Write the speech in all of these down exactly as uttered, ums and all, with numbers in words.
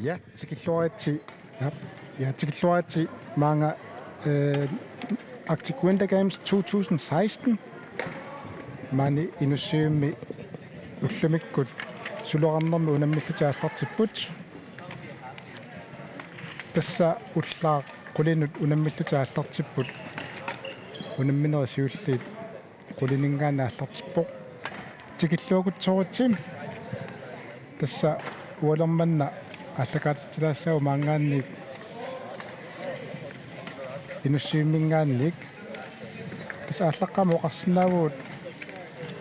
Ja, tikilluaritsi. Ja, ja, tikilluaritsi maanga, øh, Arctic Winter Games to tusind seksten. Maani Inussivimmi ullumikkut suluarnermi unammillutik aallartipput. Tassa ullaaq qulinut unammillutik aallartipput. Unamminerit siulliit qulininngaanniit aallartippoq. Tikilluakutsooritsi. Tassa ualermanna aallakaatitsilaassaaq maanngaanniit Inussivimminngaanniit. Tassa aallaqqaammut oqarsinnaavugut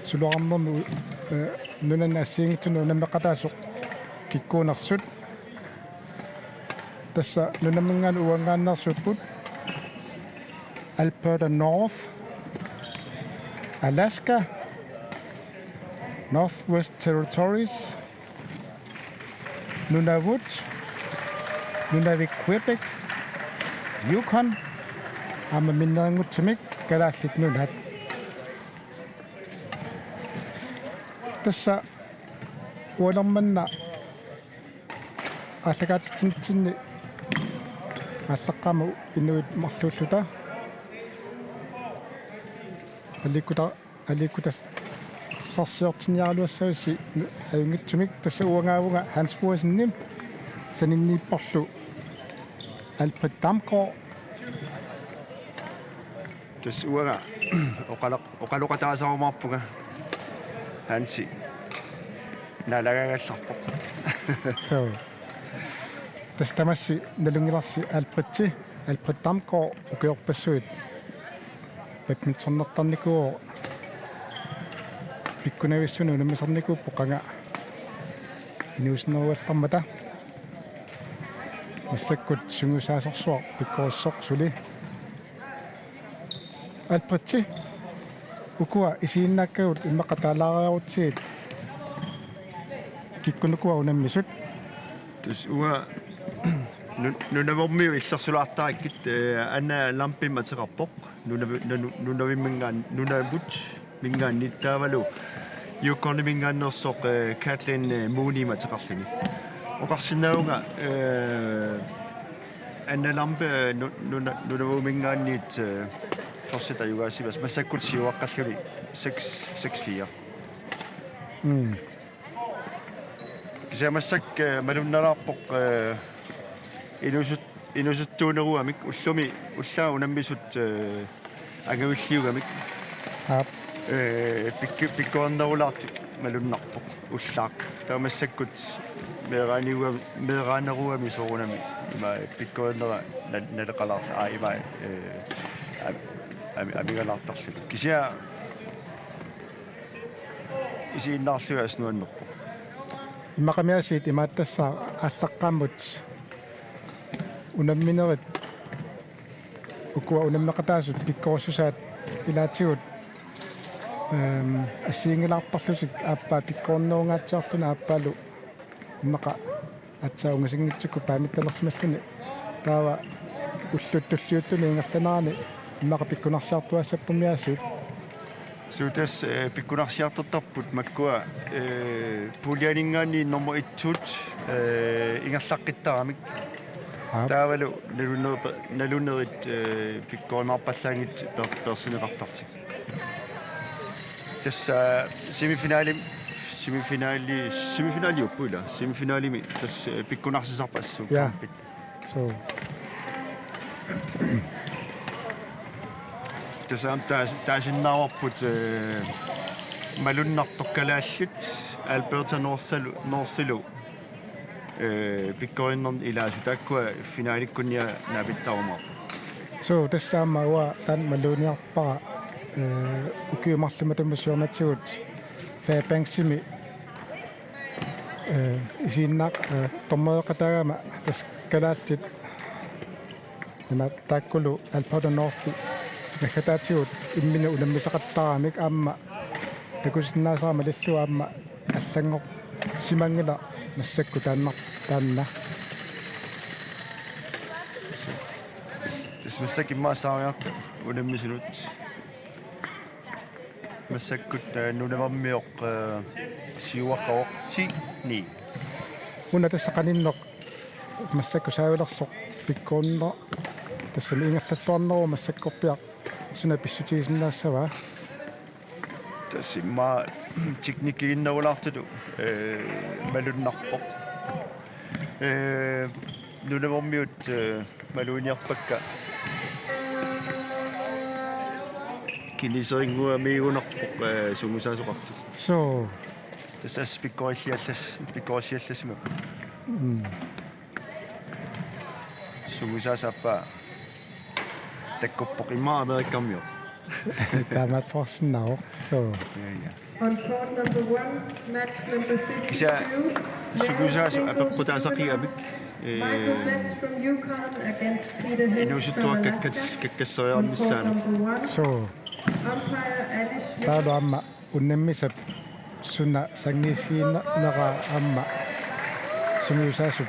suluarnermi u-, øh, nunanit assigiinngitsunit unammeqataasut kikkuunersut. Tassa nunamminngaanniit uanngaanneersuupput: Alberta North, Alaska, Northwest Territories, Nunavut, Nunavik Quebec, Yukon, aamma minnerunngitsumik Kalaallit Nunaat. Tassa ualermanna aallakaatitsinitsinni aallaqqaammut inuit marluulluta aliikkuta-, aliikkutassarsiortinniaraluassagissi ajunngitsumik. Tassa uangaavunga Hans Boasenni, saninniipporlu Alfred Damgaard. Tassa uanga oqaloq-, oqaloqataasarumaarpunga. Hansi naalagaagallarpoq. Joo. Tassa tamassi nalunngilarsi Alfredsi, Alfred Damgaard, ukiorpassuit badmintonertarnikuuvoq, pikkunavissunik unammisarnikuuppoq qanga inuusinnerugallarmata. Massakkut sungiusaasorsuaq pikkorissoq suli. Alfredsi, ukua isiginnaakkagut immaqa taalaariarutsigit, kikkunuku unammisut? Tassa uanga nu-, Nunavummiut illersulaartarikkit, øh, Anna Lambimik ateqarpoq. Nunavi-, nanu-, Nunavimminngaan-, Nunavut minngaanniit taavalu Yukoniminngaanneersoq, øh, Kathleen, øh, Moonimik ateqarluni. Oqarsinnaavunga, øh, Anna Lampe, øh, nu-, nuna-, Nunavumminngaanniit, øh, førstesæt ajugaasimasoq, massakkut siuaqqalluni seks, seks fire. Mm. Kisianni massakkut, øh, malunnalaarpoq, øh, inuusut-, inuusuttuunerugamik, ullumi ullaaq unammisut, øh, angavilliugamik. Aap. Øh, pikku-, pikkorinnerulaartut malunnarpoq ullaaq. Taava massakkut meeraaniua-, meeraanerugami soorunami ima pikkorinnera nal-, naleqalaarluni, aa, ima, øh, am-, am-, amigalaartarluni. Kisianni isiginnaarlugit assut nuannerpoq. Immaqami aasiit imaattassaaq aallaqqaammut unamminerit, ukua unammeqataasut pikkorissusaat ilaatigut, øhm, assigiinngilaartarlutik aappaa pikkorinnerungaatsiarluni aappaalu immaqa aatsaat ungasinngitsukkut paamittalersimalluni. Taava ullut tulliuttuni ingerlanerani immaqa pikkunarsiartuaassapput aasiit. Suu, tassa, øh, pikkunarsiartortarput makkua, øh, puljeninngaanniit nummer et-ut, øh, ingerlaqqittaramik. Aap. Taavalu naluner-, nalunerit, øh, pikkorumaarpallaanngitsut per-, peersineqartartut. Tassa semifinali, semifinali, semifinaliupput ilaa. Semifinalimi tassa, øh, pikkunarsisarput assut. Ja. Kampit. Suu. Tassa aamma taas-, taasinnaavarput, øh, malunnartoq kalaallit Alberta Northilu, Northilu, øh, pikkorinnerni ilaasut, taakkua finalikkunni naapittarumaarput. Suu, tassa aamma uanga taanna maluginiarpara, øh, ukiut marluk matuma siornatigut Fairbanksimi, øh, isiginnaaq-, øh, dommereqataagama tassa kalaallit ima taakkulu Alberta Northi naggataatigut imminut unammisaqattaramik aamma takusinnaasara malillugu aamma allanngorsimanngilaq massakkut taanna, taanna. Tassa massakkut immaqa saariarta unammisunut. Massakkut, øh, Nunavummiut, øh, siuaqqavoq ti ni. Una tassa qaninneq Massakkut saavilersoq pikkorinneq tassami ingerlalluarneruvoq massakkorpiaq suna pissutigisinnaassavaa? Tassa immaqa teknikkiginnerulaartutut, ee, malunnarpoq. Ee, Nunavummiut, ee, maluginiarpakka kineserinnguamiigunarpoq, ee, sungusaasoqartut. Suu. Tassa pikkorilliallas-, pikkorissiallassimavoq. Mm. Sungiusaasaappaa takkuppoq immaqa Amerikkarmioq. Taamaalluarsinnaavoq. Suu. Ja, ja. On court number one, match number fifty-two, kisianni sungiusaasoq apeqqutaasaqigamik, ee, Michael Betts from Yukon against Peter Hens from Alaska. Inuusuttuaqqat kakkas-, kakkassereernissaanut. Suu. Umpire Alice Schmidt. Taavalu aamma unammisap suna sanngiiffigineraa aamma sungiusaasup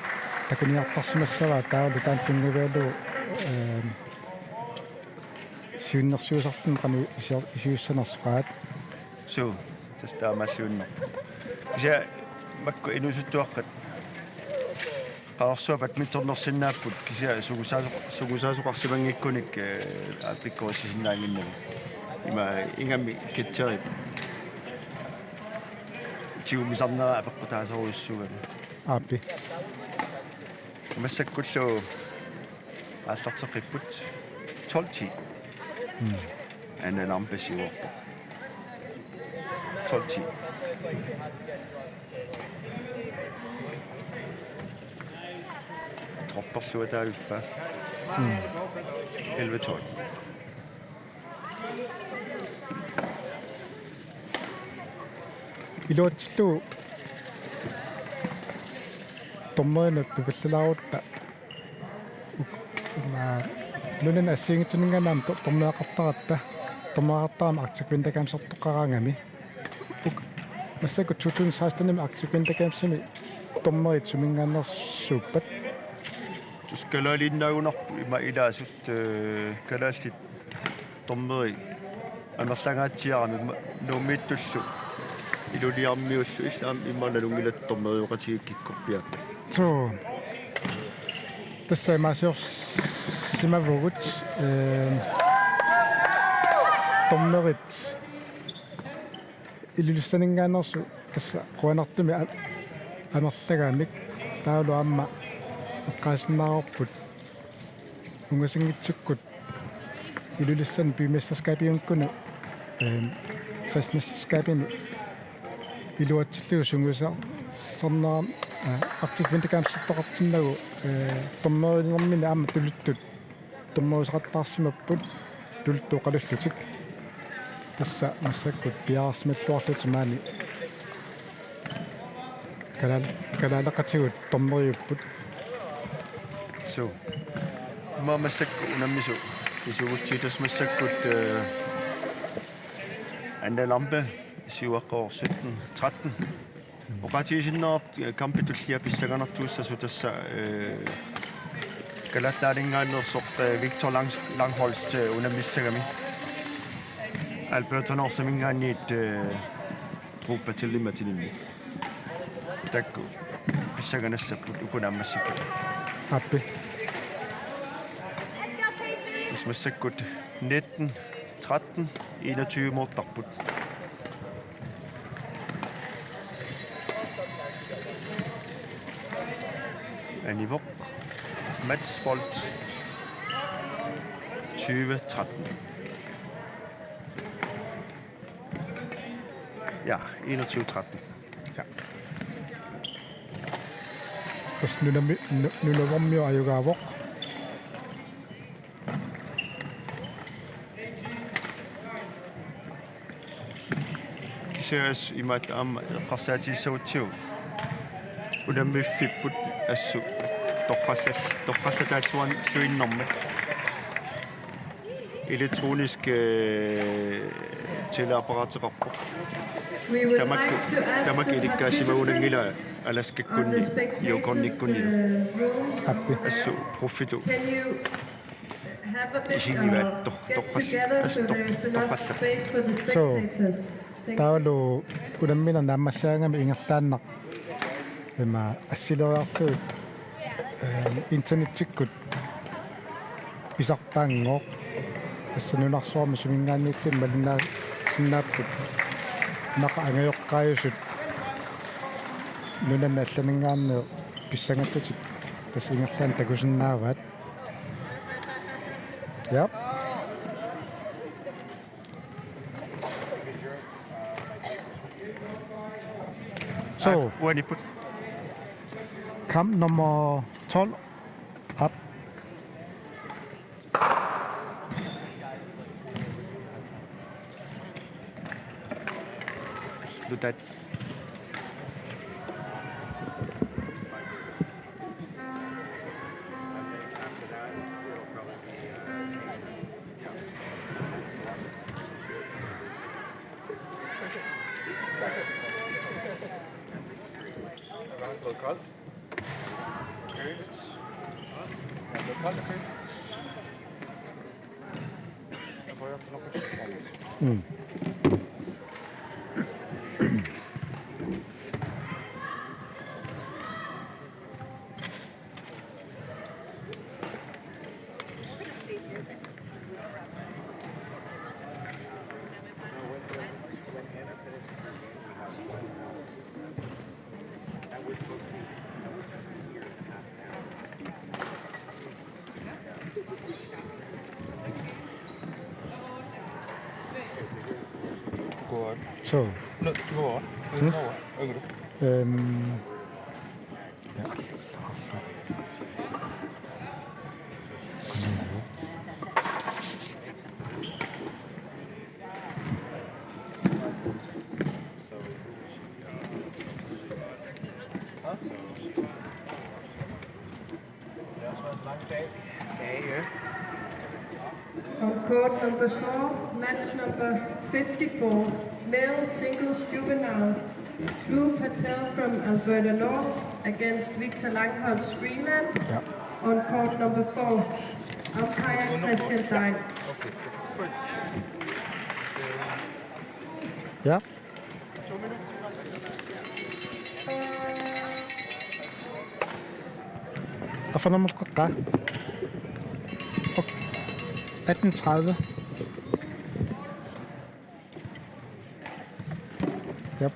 takuniartarsimassavaa taavalu taanna tunngavigalugu, ehm, siunnersuisarluni qanoq isi-, isiussanersoqaat. Suu, tassa taamaalluinnarpoq. Kisianni makku inuusuttuaqqat qanorsuaq badmintonersinnaapput kisianni sungiusaasoq-, sungiusaasoqarsimanngikkunik, ee, pikkorissisinnaaginnami. Ima ingammik catcherip tigumisarnera apeqqutaasorujussuugami. Aappi. Massakkullu aallarteqqipput tolv ti. Mm. Anna Lampe siuarpoq. Tolv ti. Dropperluataavippa. Mm. Elleve tolv. Iluatsillugu dommerinut pipallalaarutta. Uk-, ima, nunani assigiinngitsuninngaanniit aamma do-, dommereqartaratta, dommereqartarami Arctic Winter Gamesertoqaraangami. Uk-, massakkut to tusind seksten-imi Arctic Winter Gamesimi dommerit suminngaanneersuuppat? Tassa kalaaliinnaagunarput ima ilaasut, ee, kalaallit dommerit amerlangaatsiarami ma-, Nuummiittullu Ilulissarmiullu illit aamma immaqa nalunngilatit dommerioqatigiit kikkorpiaappat? Suu. Tassa imaasiorsimavugut, ehm, dommerit Ilulissaninngaanneersut tassa qujanartumik a-, amerlagamik taavalu aamma eqqaasinnaavarput ungasinngitsukkut Ilulissani bymesterskabinngikkunik, ehm, kredsmesterskabimi iluatsillugu sungiusarnera, eh, Arctic Winter Gamesertoqartinnagu, eh, dommerinerminni aamma tuluttut dommerisaqattaarsimapput tuluttut oqalullutik. Tassa massakkut piareersimalluarlutik maani kalaal-, kalaaleqatigut dommeriupput. Suu. Immaqa massakkut unammisut isugutsigu tassa massakkut, eh, Anna Lampe siuaqqavoq sytten tretten. Oqaatigisinnaavarput, eh, kampi tullia pissanganartussasut tassa, eh, Kalaallit Nunaanninngaanneersoq, eh, Victor Lang-, Langholtz, eh, unammissagami. Alberta Northiminngaanniit, eh, Drew Patilli Martinimmi. Taakku pissanganassapput uku naammassipput. Aappi. Tassa massakkut nitten tretten, enogtyve-moortarput. Anivoq. Matchbold. Tyve tretten. Ja, enogtyve tretten. Ja. Tassa nunami-, nu-, Nunavummiut ajugaavoq. Kisianni imaattoq aamma eqqarsaatigissagutsigu unammiffipput assut torrallal-, torrallataalluinnarmat. Elektronisk, eh, tællerapparateqarpoq. Tamakku, tamakku ilikkaasimagunianngilaq Alaskakkunni, Yukonikkunni. Aappi. Assut proffitut. Isigivaat tor-, torral-, assut tor-, torrallappoq. Suu. Taavalu unammineq naammassagaangami ingerlaannaq ima assileriarlugit, Ehm, internettikkut pisartaanngooq. Tassa nunarsuarmi suminngaanniilluni malinnaasinnaapput. Immaqa angajoqqaajusut nunanit allaninngaanniit pissangallutik tassa ingerlaannaq takusinnaavaat. Ja. So, uaniput. Kamp nummer tolv op. Slutat. Mm. Go on. So. No, go on. Hmm? Go on. Over. Øhm, ja. On court number four, match number fifty-four, male singles juvenile, Drew Patel from Alberta North against Victor Langholtz, Greenland. Ja. On court number four, umpire Christian Degn. Ja. Afanamulqaqqa. Ok. Atten tredive. Yep.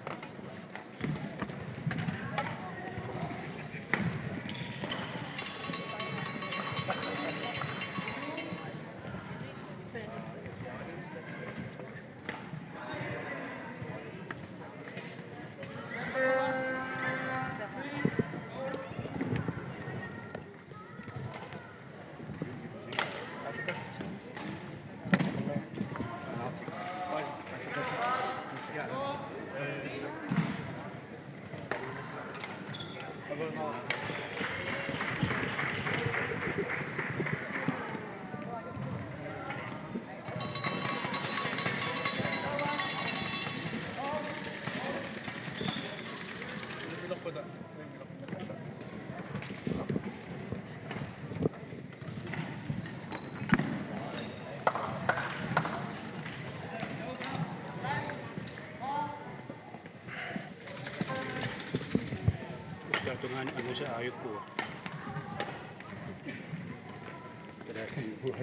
Ullaartungaani angusa aajukkua.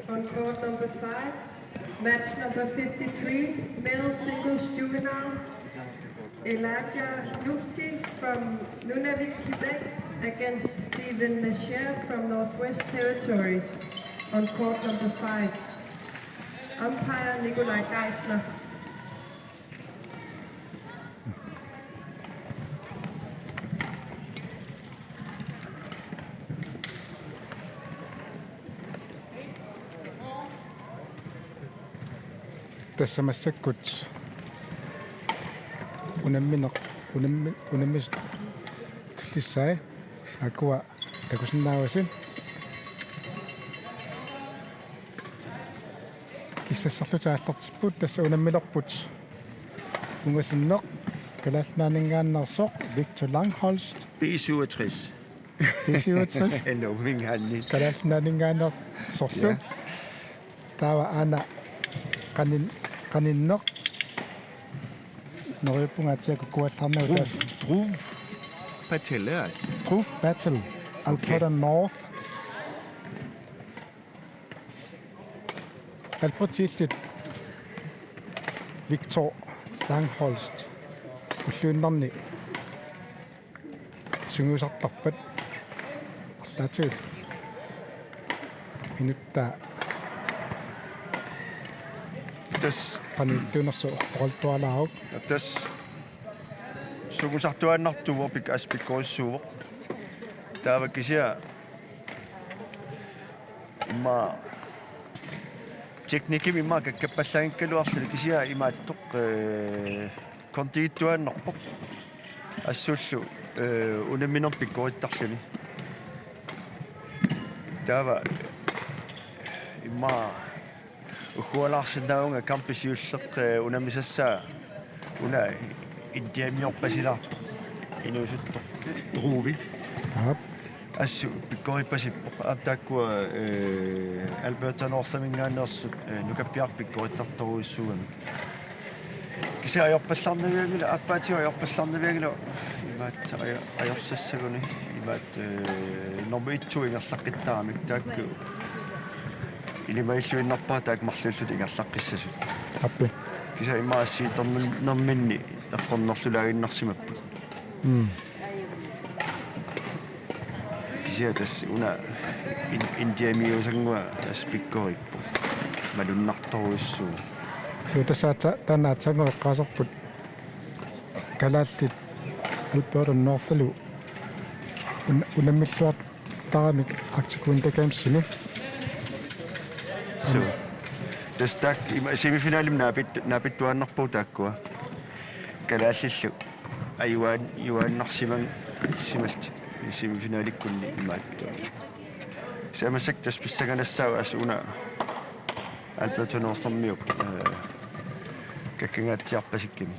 On court number five, match number fifty-three, male singles juvenile, Elijah Nupti from Nunavik, Quebec, against Stephen Nasher from Northwest Territories. On court number five, umpire Nikolai Geisler. Tassa massakkut unammineq, unammi-, unammisut killissai, aakkua takusinnaavasi. Kissassarluta aallartipput, tassa unammilerput ungasinneq Kalaallit Nunaanninngaanneersoq Victor Langholtz. B syvogtres. B syvogtres. Nuumminngaanniit. Kalaallit Nunaanninngaanneersorlu. Ja. Taava aana qanin-, qaninneq. Neriuppunga aatsaat kukkuallaarnagu. Dhruv, taas. Dhruv Patel, ja. Dhruv Patel. Alberta North. Alberta illit Victor Langholst ulluinnarni sungiusartarpat arlaatigut minuttaa Tassa, qanittuunersoq oqaltualaaruk. tassa sungiusartuaannartuuvoq, pik-, as pikkorissuuvoq. Taava kisianni immaqa teknikkimik immaqa kakkappallaanngikkaluarluni, kisianni imaattoq, eh, kondiittuaannarpoq. Assullu, eh, unamminermi pikkorittarluni. Taava immaqa uggualaarsinnaavunga kampi siulleq, eh, unammisassaa una Indiamiorpasilaartoq, inuusuttoq Druvi. Aap. Assut pikkorippasippoq. Aap, taakkua, eh, Alberta Northiminngaanneersut, eh, nukappiarput pikkorittartorujussuugamik. Kisianni ajorpallaarnavianngilaq, aappaatigut ajorpallaarnavianngilaq, imaat ajo-, ajorsassaguni, imaat, eh, nummer et-tut ingerlaqqittaramik, taakku ilimagilluinnarpara taakku marluullutik ingerlaqqissasut. Aappi. Kisianni immaqa assigiinngitsornerminni eqqornerlulaaginnarsimapput. Mm. Kisianni tassa una in-, Indiamiuusannguaq tassa pikkorippoq. Malunnartorujussuuvoq. Suu, tassa aatsa-, taanna aatsaannguaq eqqaasarput kalaallit Alberta Northilu un-, unammilluartaramik Arctic Winter Gamesimi. Suu. Tassa taakku ima semifinalimi naapit-, naapittuaannarpagut taakkua. Kalaallillu ajuaan-, ajuaannarsiman-, simallutik semifinalikkunni imaattoq. Kisianni massakkut tassa pissanganassaaq assut una Alberta Northimiup, eh, kakkangaatsiarpasikkami.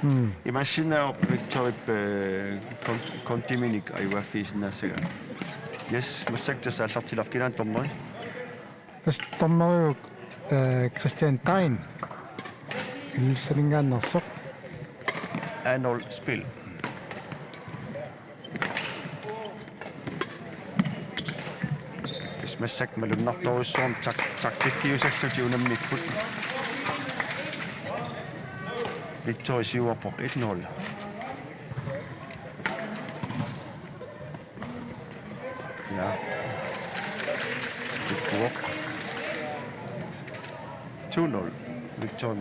Mm. Imaassinnaavoq Victorip, eh, kon-, kondiminik ajugaaffigisinnaassagaa. Yes, massakkut tassa aallartilaarpoq, kinaana dommeri? Tassa dommeriuvoq, eh, Christian Dein. Ilulissaninngaanneersoq. Arnold Spil. Tassa massakkut malunnartorujussuarmik tak-, taktikkiusallutik unammipput. Victor siuarpoq et nul. Ja. Kukkuvoq. To nul. Victor.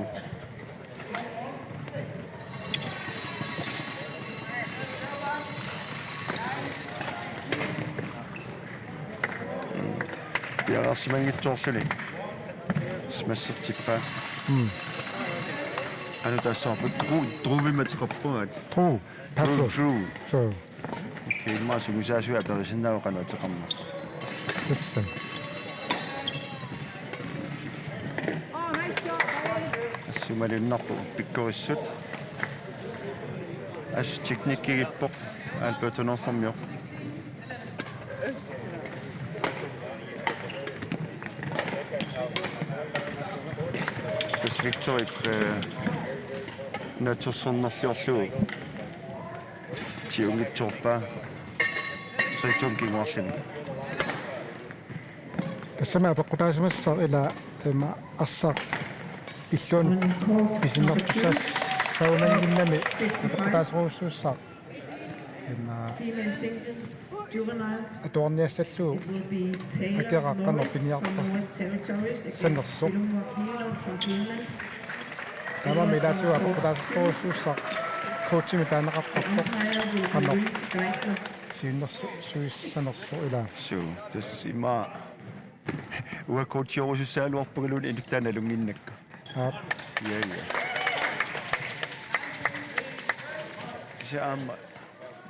Piareersimanngitsoorluni. Smassertippaa. Mm. Anu tassa Dru-, Druvimik ateqarpunga. True. That's Drew, all. Drew. So, Okay, immaqa sungiusaasuat aperisinnaavoq qanoq ateqarnersoq. tassa. Assut malunnarpoq pikkorissut. Assut teknikkigippoq Alberta Northimioq. Tassa Victorip, eh, naatsorsornerliorlugu. Tiunngitsoorpaa. Tre to kinguarluni. Tassami apeqqutaasimassaaq ila ima arsaq illuanut pisinnertussaassagunannginnami apeqqutaasorujussuussaaq. Ima atuarniassallugu akeqaqqanerpiniarta sanersoq. Taamaammat ilaatigut apeqqutaasartorujussuussaaq coachimik taaneqartarpoq qanoq siunnersu-, suissanersoq ilaa. Suu, tassa immaqa uanga coachiorusussagaluarpungaluunniit inuk taanna nalunnginnakku. Aap. Ja, ja. Kisianni aamma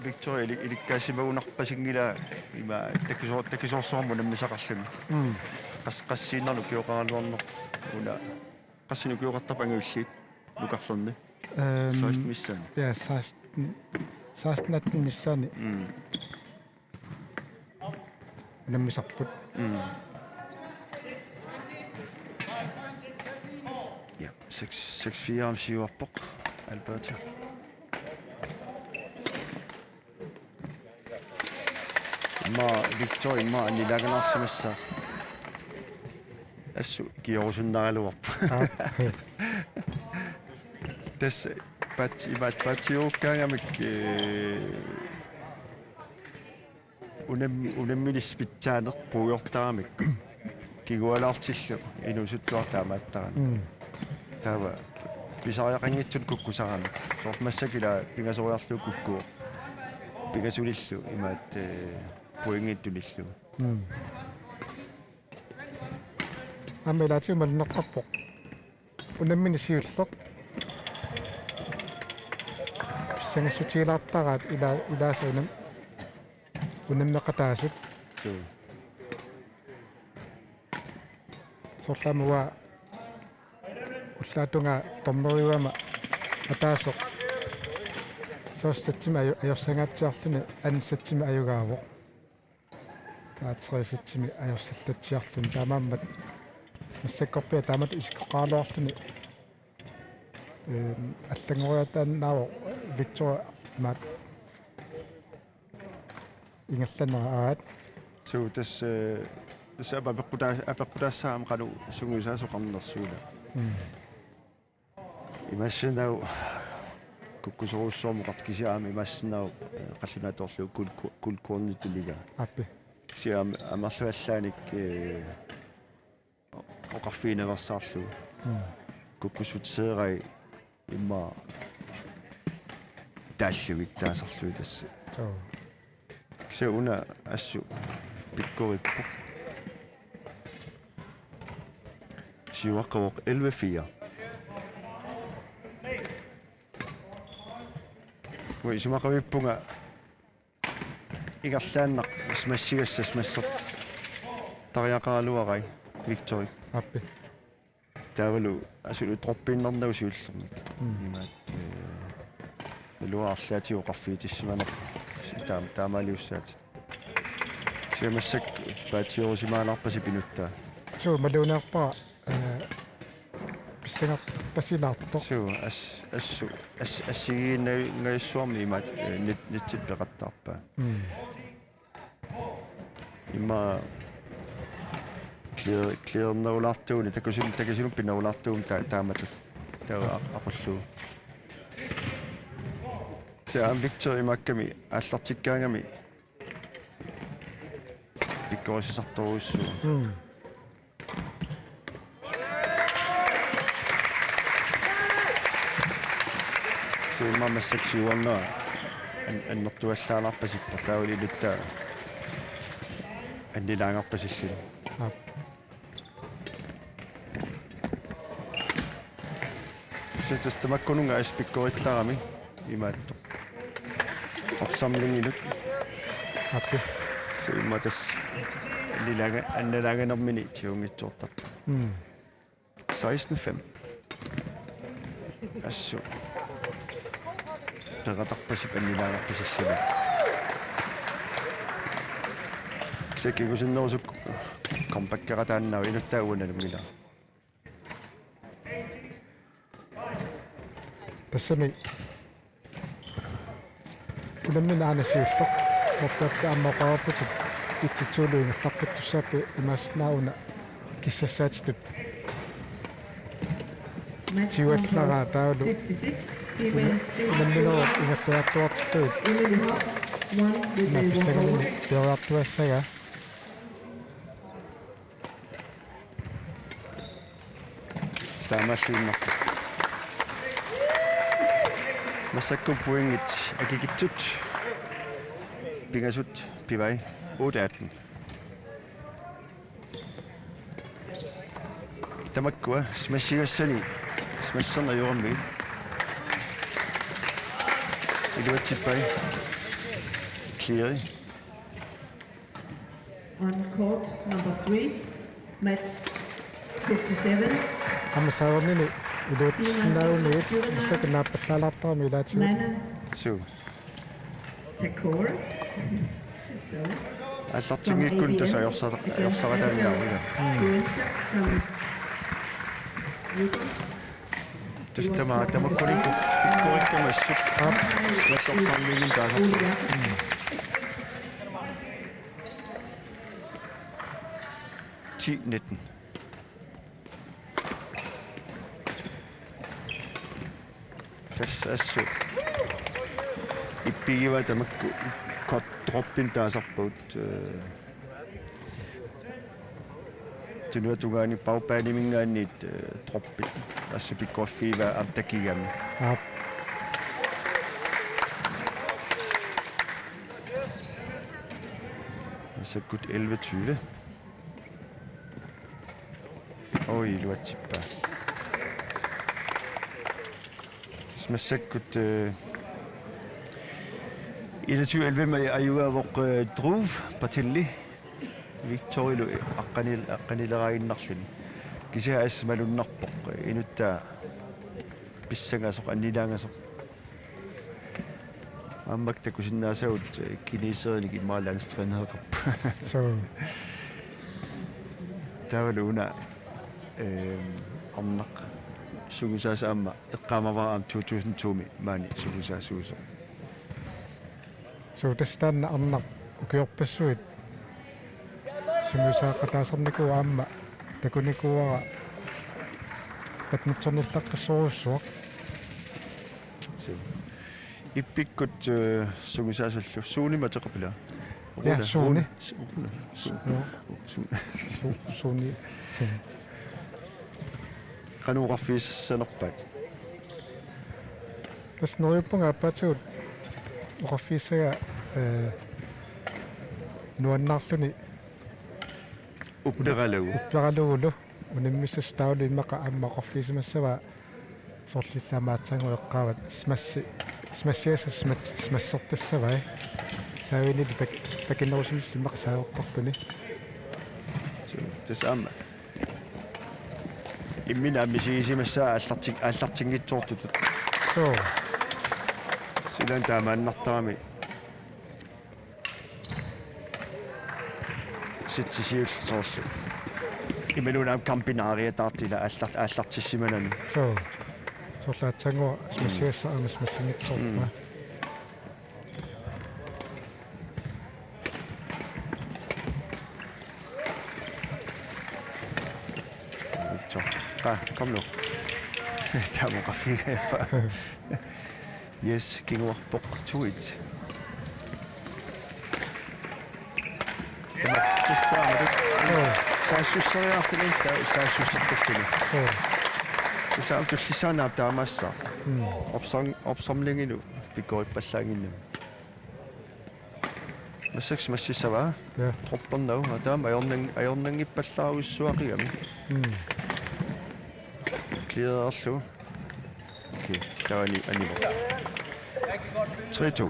Victoria ili-, ilikkasimagunarpasinngilaa ima takisoor-, takisoorsuarmut unammisaqarluni. Mm. Qas-, qassiinnarnik ukioqaraluarneq una. Qassinik ukioqartarpa angajulliit nukarlerni? Ehm, Seksten missaani. Ja, seksten, seksten atten missaani Mm. unammisarput. Mm. Ja, seks, seks fire om siuarpoq Alberta. Immaqa Victor immaqa annilaangalaarsimassaaq. Assut kiorusunnaraluarpoq. Aa. Tassa paat-, imaattoq paatsiuukkaangamik, ee, unam-, unamminissi pitsaaneq puigortaramik. Kingualaartillu inuusuttuartut taamaattarami. Mm. Taava pisariaqanngitsut kukkusaramik. Soorlu massakkut ila pingasoriarlugu kukkuvoq. Pingasunillu imaattoq, ee, pointit tunillugu. Mm. Aamma ilaatigut malunnartarpoq. Unammineq siulleq. Pissangassutigilaartaraat ila-, ilaasa unam-, unammeqataasut. Suu. Soorlu aamma uanga ullaatungaa dommeriugama ataaseq første sætimi aju-, ajorsangaatsiarluni anden sætimi ajugaavoq. Taava tredje sætimi ajorsallatsiarluni taamaammat massakkorpiaq taamatut isikkoqaraluarluni, ehm, allanngoriataannaavoq Victor maat ingerlanera aat. Suu, tassa, ee, tassa apeqqutaa-, apeqqutaassaaq aamma qanoq sungiusaasoqarnersoq una. Mm. Imaassinnaavoq kukkusorujussuarmik oqartoq kisianni aamma imaassinnaavoq, ee, qallunaatut oqarlugu guld-, guldkornit tunigaat. Aappi. Kisianni aamma amerlavallaannik, ee, oqarfigineqarsaarlugu. Mm. Kukkussuteerai immaqa taallugit taasarlugit tassa. Suu. Kisianni una assut pikkorippoq. Siuaqqavoq elleve fire. Uanga isumaqarpunga ingerlaannaq smassigassaq smassertariaqaraluarai Victorip. Aappi. Taavalu assut droppiinnarnagu siullermik. Mm. Imaattoq, ee, iluaarlaatigut oqarfigitissimanerput. Taam-, taamaaliussaatit. Kisianni massakkut paatsiorisimaalaarpasi pinuttaa. Suu, maluunniarpara, ee, pissangarpasilaartoq. Suu, as-, assu-, as-, assigiinnavi-, ngajassuarmi imaattoq, ee, nit-, nitsit peqattaarpaa. Mm. Immaqa clear-, clearnerulaartuuguni, takusun-, takusunut pinnerulaartuuguni ta-, taamatut. Taava a-, aqullugu. Kisianni aamma Victor imaakkami aallartikkaangami pikkorissisartorujussuuvoq. Mm. Siumma massakkut siuarnera an-, annertuallaalaarpasippoq taavalu iluttaa annilaangarpasilluni. Aap. Sitas tamakkununnga assut pikkorittarami imaattoq. Opsamlinginut. Aappi. Siumma tassa annilaanga-, annilaanganermini tiguunngitsoortarpoq. Mm. Seksten fem. Assut peqatarpasippoq annilaangarpasilluni. Kisianni kingusinnerusukkut comebackerataannaavoq, iluttaa uanga nalunngilara. Tassami unammineq aana siulleq. Soorlu aamma oqarputit itsitsuulu ingerlaqqittussaapput imaassinnaavoq una kissassaatitut tiguallaraa taavalu una-, unamminerup ingerlaartuartillugit una pissanganini piareertuassagaa. Taamaalluinnarpoq. Massakkut pointit akikitsut. Pingasut pivai. Otte atten. Tamakkua smassigassani smasserneq ajorammigit iluatsippai. Cleari. On court number three, match fifty-seven. Aamma saavannini iluatsissinnaagunik massakkut naappallaalaartarami ilaatigut. Mana. Suu. Takor. So, aallartinngikkuni tassa ajorsara-, ajorsarataannaavoq. Croatia from Ukraine. Tassa tamaat, tamakkuninnga pikkorikkamik assut. Aap. Smassertarninnginneq taasarpoq. Ole Jakobsen. ti nitten. Tassa assut ippigivaat tamakku kot-, droppinut taasarpagut, øh, tunuatungaani powerbandimingaanniit, øh, droppit. Assut pikkoriffigivaat aamma takigamik. Aap. Massakkut elleve tyve. Oj, iluatsippaa. Tassa massakkut, øh, enogtyve elleve-mi ajugaavoq, øh, Dhruv Patelli Victorilu aqqanil-, aqqanileraaginnarluni. Kisianni assut malunnarpoq, øh, inuttaa pissangasoq, annilaangasoq. Aamma takusinnaasagut, øh, kineserinik immaqa landstrænereqarput. So. Taavalu una, øh, arnaq sungiusaasut aamma eqqaamavara aamma to tusind to-mi maani sungiusaasuusoq. So, tassa taanna arnaq ukiorpassuit sungiusaaqqataasarnikuuvoq aamma takunikuuara badmintonnillaqqissorujussuaq. So. Ippikkut, øh, sungiusaasullu. Suunimik ateqarpit ilaa? Ja, Rune, Suuni. Rune, Su-, Rune, Su-, Joo. Su-, Su-, Suuni. Qanoq oqarfigissanerpaat? Tassa neriuppunga aappaatigut oqarfigissagaa, øh, nuannaarluni upperalugu. Upperalugulu unammissasoq, taavalu immaqa aamma oqarfigisimassavaa soorlu illit aamma aatsaannguaq eqqaavat smassi-, smassigassat smat-, smassertassavai. Saavinilu tak-, takinerusumillu immaqa saaveqarluni. Tassa aamma imminut aamma misigisimassavat aallartin-, aallartinngitsoortutut. So. Silaannaq taamaannartarami. Sitsisiullu soorlu. Imaluunniit aamma kampinut aariataartut ilaa aallart-, aallartissimanani. So. Soorlu aatsaannguaq smassigassaq aamma smassinngitsoorpaa. Mm. Victor. Qa, kom nu. Taama oqarfigigaaffa. Yes, kinguarpoq to et. Tama, tassa taama. Joo. Saassusseriarluni, ta-, saassussittulluni. Joo. Tassa aamma tullissaannaap taamaassaaq. Mm. Opsam-, opsamlingilu pikkorippallaannginnami. Massakkut smassissavaa. Ja. Droppernagu. Aa, taama ajornan-, ajornanngippallaarujussuaqigami. Mm. Clearerlugu. Okay, taava ani-, anivoq. Tre to.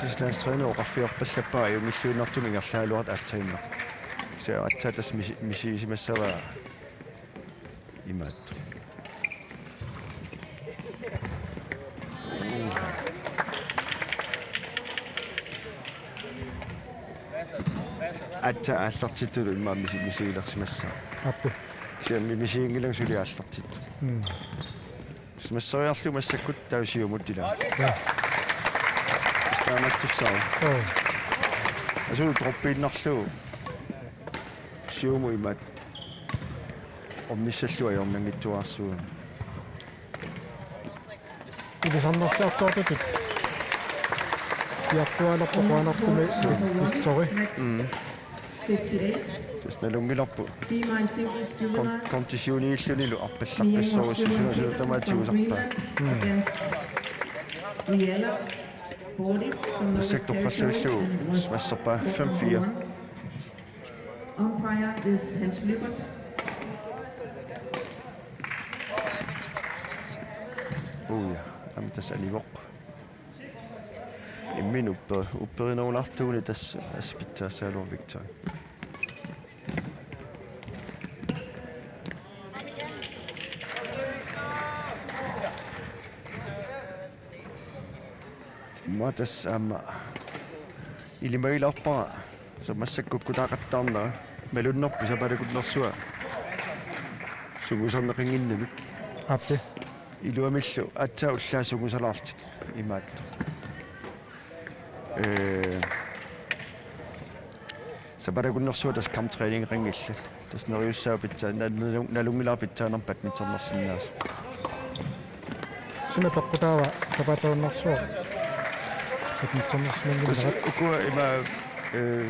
Tassa landstræner oqarfiorpallappaa ajunngilluinnartumik ingerlagaluartoq aatsaannguaq. Kisianni aatsaat tassa misi-, misigisimassavaa imaattoq. Aatsaat aallartittullu immaqa misi-, misigilersimassaaq. Aappi. Kisianni misiginngilanga suli aallartittut. Mm. Smasseriarlugu massakkut taava siumut ilaa. Ja. Tassa taamaattussaavoq. Joo. Asulu droppiinnarlugu siumut imaattoq ornissallugu ajornanngitsuararsuugami. Ilisarnarsiartortutut. Piartuaalerpoq qujanartumik Victori. Mm. Tassa nalunngilarput. Kon-, konditioniillunilu arpallaqqissorujussuusoq tamaat tigusarpaa. Mm. Massakkut torrallavillugu smasserpaa fem fire. Umpire is Hans Lyberth. Uja, aamma tassa anivoq. Imminut uppe-, upperinerulaartuuguni tassa assut pitsaassagaluarpoq Victor. Immaqa tassa aamma ilimagilaarpara, soorlu massakkut kukkutaaqattaarnera, malunnarpoq sapaatip akunnersua sungiusarneqannginnamik. Aappi. Iluamillu aatsaat ullaaq sungiusalaarlutik imaattoq. Ee, Sapaatip akunnersuaq tassa kamptræningeqanngillat. Tassa neriussaaq pitsaa-, nal-, nalun-, nalunngilara pitsaanermut badmintonersinnaasoq. Suna peqqutaava sapaatip akunnersuaq badmintonersimanngimmat? Tassa ukua ima, eh,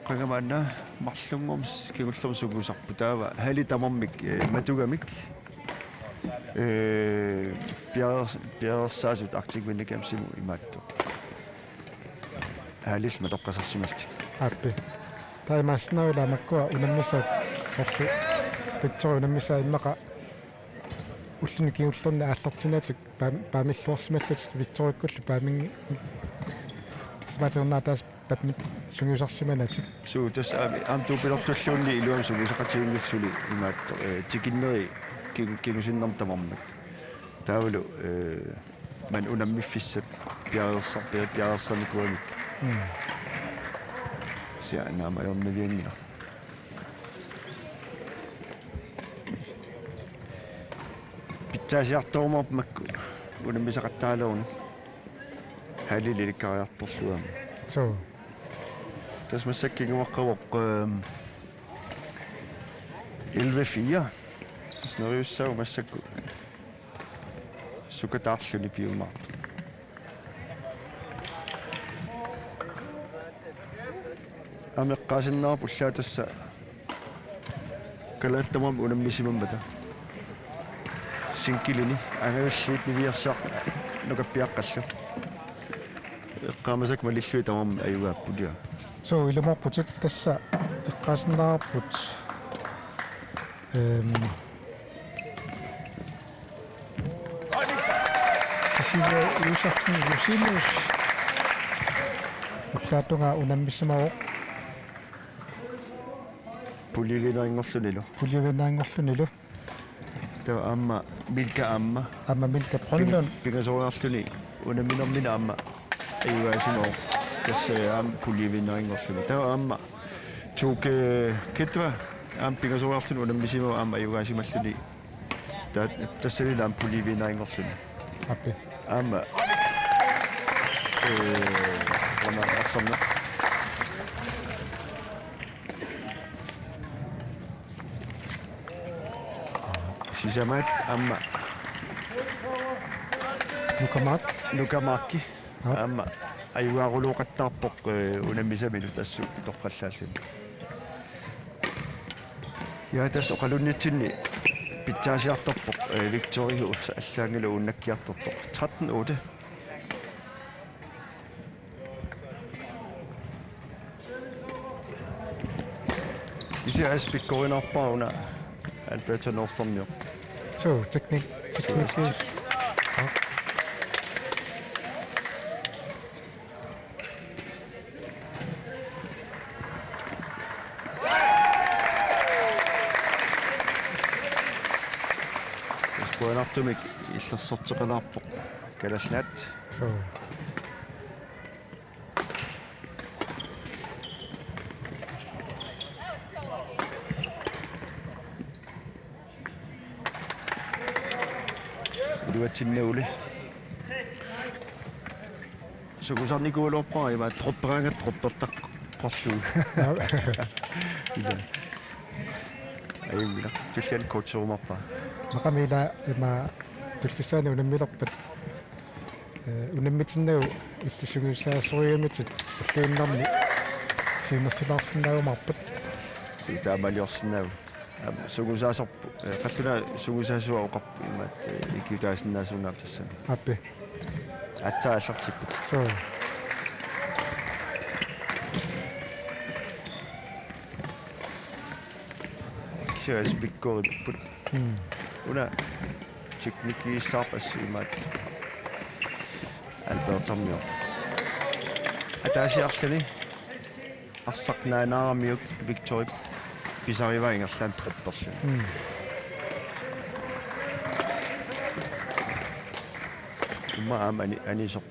qanga maanna marlunngormat kingullermik sungusarput taava halli tamarmik, eh, matugamik, eh, piareers-, piareersaasut Arctic Winter Gamesimi imaattoq. Hallillu matoqqasarsimallutik. Aappi. Taamaassinnaavoq ila makkua unammisat soorlu Victori unammisaa immaqa ulluni kingullerni aallartinnatik paam-, paamilluarsimallutik Victorikkullu paamingi-, sapaatip akunnersuaq taas badminton sungiusarsimanatik. Suu, tassa aamma, aamma dubbelortulluunniit iluamik sungiusaqatigiinngillat suli imaattoq, eh, tikinneri kin-, kingusinnermut tamarmik. Taavalu, eh, maani unammiffissat piareersa-, pia-, piareersarnikuugamik. Mm. Kisianni aamma ajornavianngilaq. Pitsaasiartorumaarpoq makku unammisaqattaaraluni. Hallili ilikkariartorlugu aamma. Suu. Tassa massakkut kinguaqqavoq, ehm, elleve fire. Tassa neriussaaq massakkut sukataarluni piumaartoq. Aamma eqqaasinnaavoq ullaaq tassa kalaallit tamarmik unammisimammata. Singleni angajalliit niviarsiaq nukappiaqqallu. Eqqaamasakka malillugit tamarmik ajugaapput, ja. Suu, ilumoorputit, tassa eqqaasinnaavarput. Ehm, Cecilie Josefsen Joselius ullaatungaa unammisimavoq. Puljevinerinngorlunilu. Puljevinerinngorlunilu. Taava aamma Milka aamma. Aamma Milka Brønlund. Ping-, pingasoriarluni unamminermini aamma ajugaasimavoq. Tassa aamma puljevinerinngorluni. Taava aamma Tuke Ketwa aamma pingasoriarluni unammisimavoq aamma ajugaasimalluni. Ta-, tassanilu aamma puljevinerinngorluni. Aappi. Aamma, eh, qanga arsarneq. Sisamaat aamma. Nukamaak. Nukamaakki. Aap. Aamma ajugaarulooqattaarpoq, eh, unammisamilu tassa torrallaalluni. Ja, tassa oqalunnitsinni pitsaasiartorpoq, eh, Victoria ussa allaanngilaq uunnakkiartortoq. Tretten otte. Kisianni pikkorinaarpara una Alberta Northernioq. Suu, teknik-, teknik-. Qujanartumik illersorteqalaarpoq Kalaallit Nunaat. Suu. Iluatsinnaguli. Sungusarnikuugaluarpara ima dropperaangat droppertaqarlugu. Ila. Ajunngilaq. Tulliani coacherumaarpara. Maqami ila ima tullissaani unammilerpat. Eh, unammitinnagu illit sungiusaasorigamitit ulluinnarni siunnersilaarsinnaajumaarpat. Suu, taamaaliorsinnaavugut. Aamma sungiusaasorput, eh, qallunaat sungiusaasuat oqarput imaattoq, eh, ikiutaasinnaasunngorpat tassani. Aappi. Aatsaat aallartipput. Suu. Kisianni pikkoripput. Mm. Una teknikiissaarpassuit imaattoq. Albertermioq. Ataasiarluni arsaq naanaaramiuk Victorip pisarivaa ingerlaannaq dropperluni. Mm. Immaqa aamma ani-, anisoq.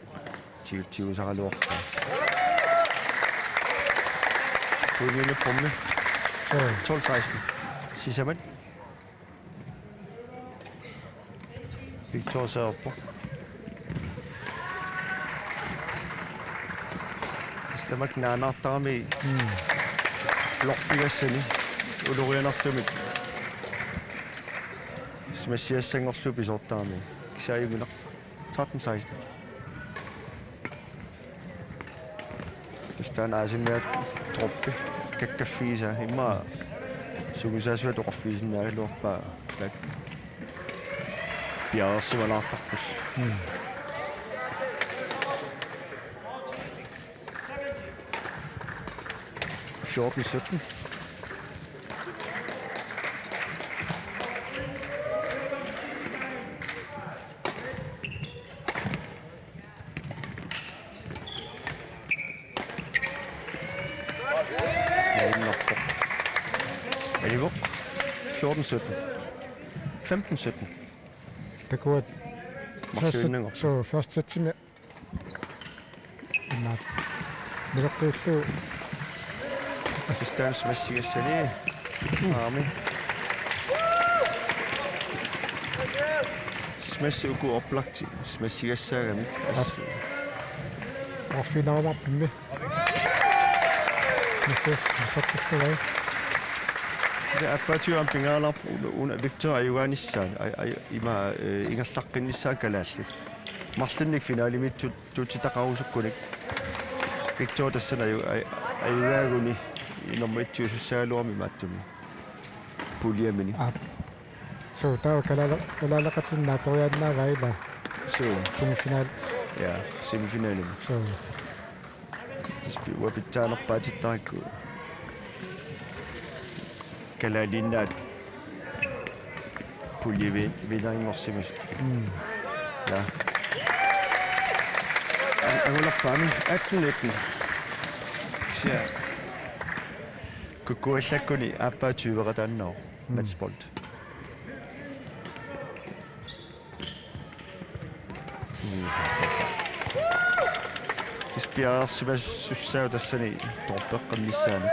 Ti-, tigusaraluarpaa. Pointinik pommi. Suu. Tolv seksten. Sisamat. Victor Sørpo. Tassa Tamakku naanaartarami. Mm. Blokkigassani ulorianartumik smashigassanngorlugu pisoortarami. Kisianni ajunngilaq. Tretten seksten. Tassa taanna aasiit droppi kakkaffigisaa, immaqa sungiusaasuat oqarfigisinnaagaluarpaa taakku piareersimalaartarput. Mm. Fjorten sytten. Snærinnerpoq. Alivoq. Fjorten sytten. Femten sytten. Takuat. Marsivinnanngor. Første, så første sætimi. Imaat. Nilertuullu. Assistance smashigassani. Aami. Smash uku oplagti. Smashigassaagamik. As-, orfilarumarpimmi. Misses, missakkissavai. Aappaatsigut aamma pingaarumaarpoq una, una Victor ajugaanissaa. Aj-, aj-, ima, eh, ingerlaqqinnissaa kalaallit. Marlunnik finalimiittut tuutitaqarusukkunik. Victor tassani aju-, aj-, ajugaaguni nummer et-iusussaagaluarami imaattumi. Puljemini. Aap. So, taava kalaale-, kalaaleqatinnut naaperiaannaavaa ila. So. Semifinal. Ja, semifinalimi. So. Tassa pi-, uanga pitsaanerpaatittarakku. Kalaaliinnaat puljevi-, viinarnngorsimasut. Mm. Ja. Ang-, angulerpaami atten nitten. Kisianni kukkuallakkuni aappaa tyveqataannarpoq. Mm. Matchbold. Tassa piareersimasussaavoq tassani droppeqqinnissaani.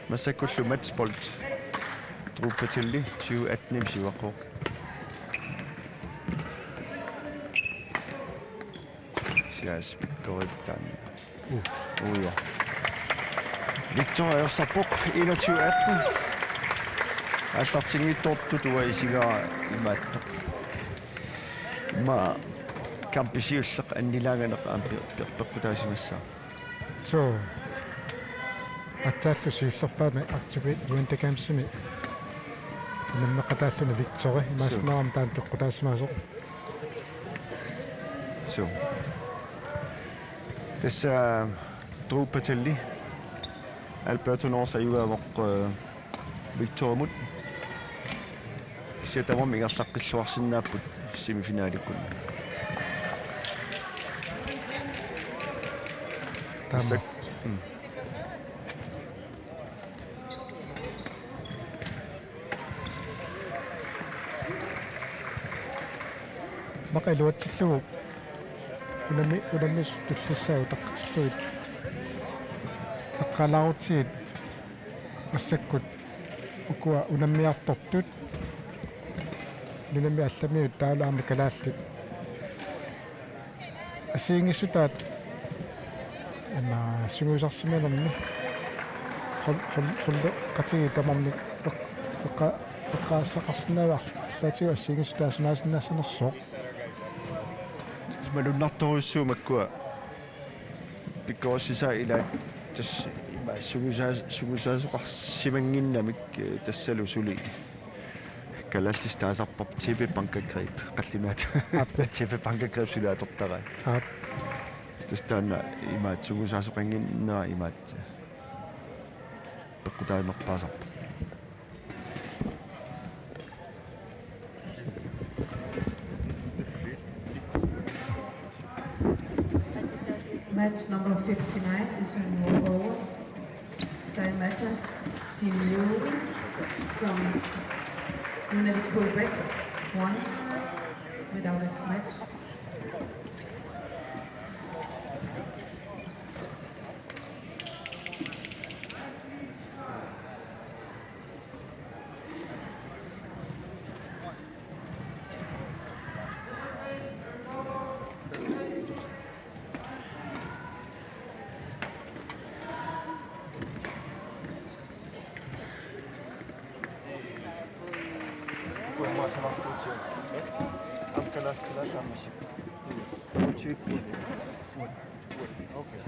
Massakkullu matchbold. Drew Patelli tyve atten-imi siuaqqooq. Sias pikkorittaan. Uh. Uja. Victor ajorsarpoq enogtyve atten. Aallartinngitsoortut uanga isigaara imaattoq. Immaqa kampi siulleq annilaanganeq aamma pe-, pe-, peqqutaasimassaaq. So. Atsaallu siullerpaami Arctic Winter Gamesimi unammeqataalluni Victori imaassinnaagami taanna peqqutaasimasoq. So. Tassa Drew Patelli, Alberto North ajugaavoq, øh, Victorimut. Kisianni tamarmik ingerlaqqilluarsinnaapput semifinalikkut. Taama. Tassa-, mm. Immaqa iluatsillugu unammi-, unammisut tullissaat utaqqitillugit eqqaalaarutsigit massakkut ukua unammiartortut nunami allamiut taavalu aamma kalaallit assigiinngissutaat ima sungiusarsimanermi hol-, hol-, holdeqatigiit tamarmik eq-, eqqa-, eqqaassaqarsinnaavaat arlaatigut assigiinngissutaat sunaasinnaassanersoq. Malunnartorujussuuvoq makkua pikkorissaat ilaat tassa ima sungiusaa-, sungiusaasoqarsimannginnamik, eh, tassalu suli. Kalaallisut taasarpaat tæppebankagreb, qallunaat. Aap. Tæppebankagreb suli atortaraat. Aap. Tassa taanna imaattoq sungiusaasoqannginnera imaattoq peqqutaanerpaasarpoq. Match number fifty-nine is a walkover. Saimata Simeoni from Nunavik, Quebec, won without a match. Tamam, tamam, tamam. Tamam, kalas, kalas, tamam. Tamam, tamam. Okay.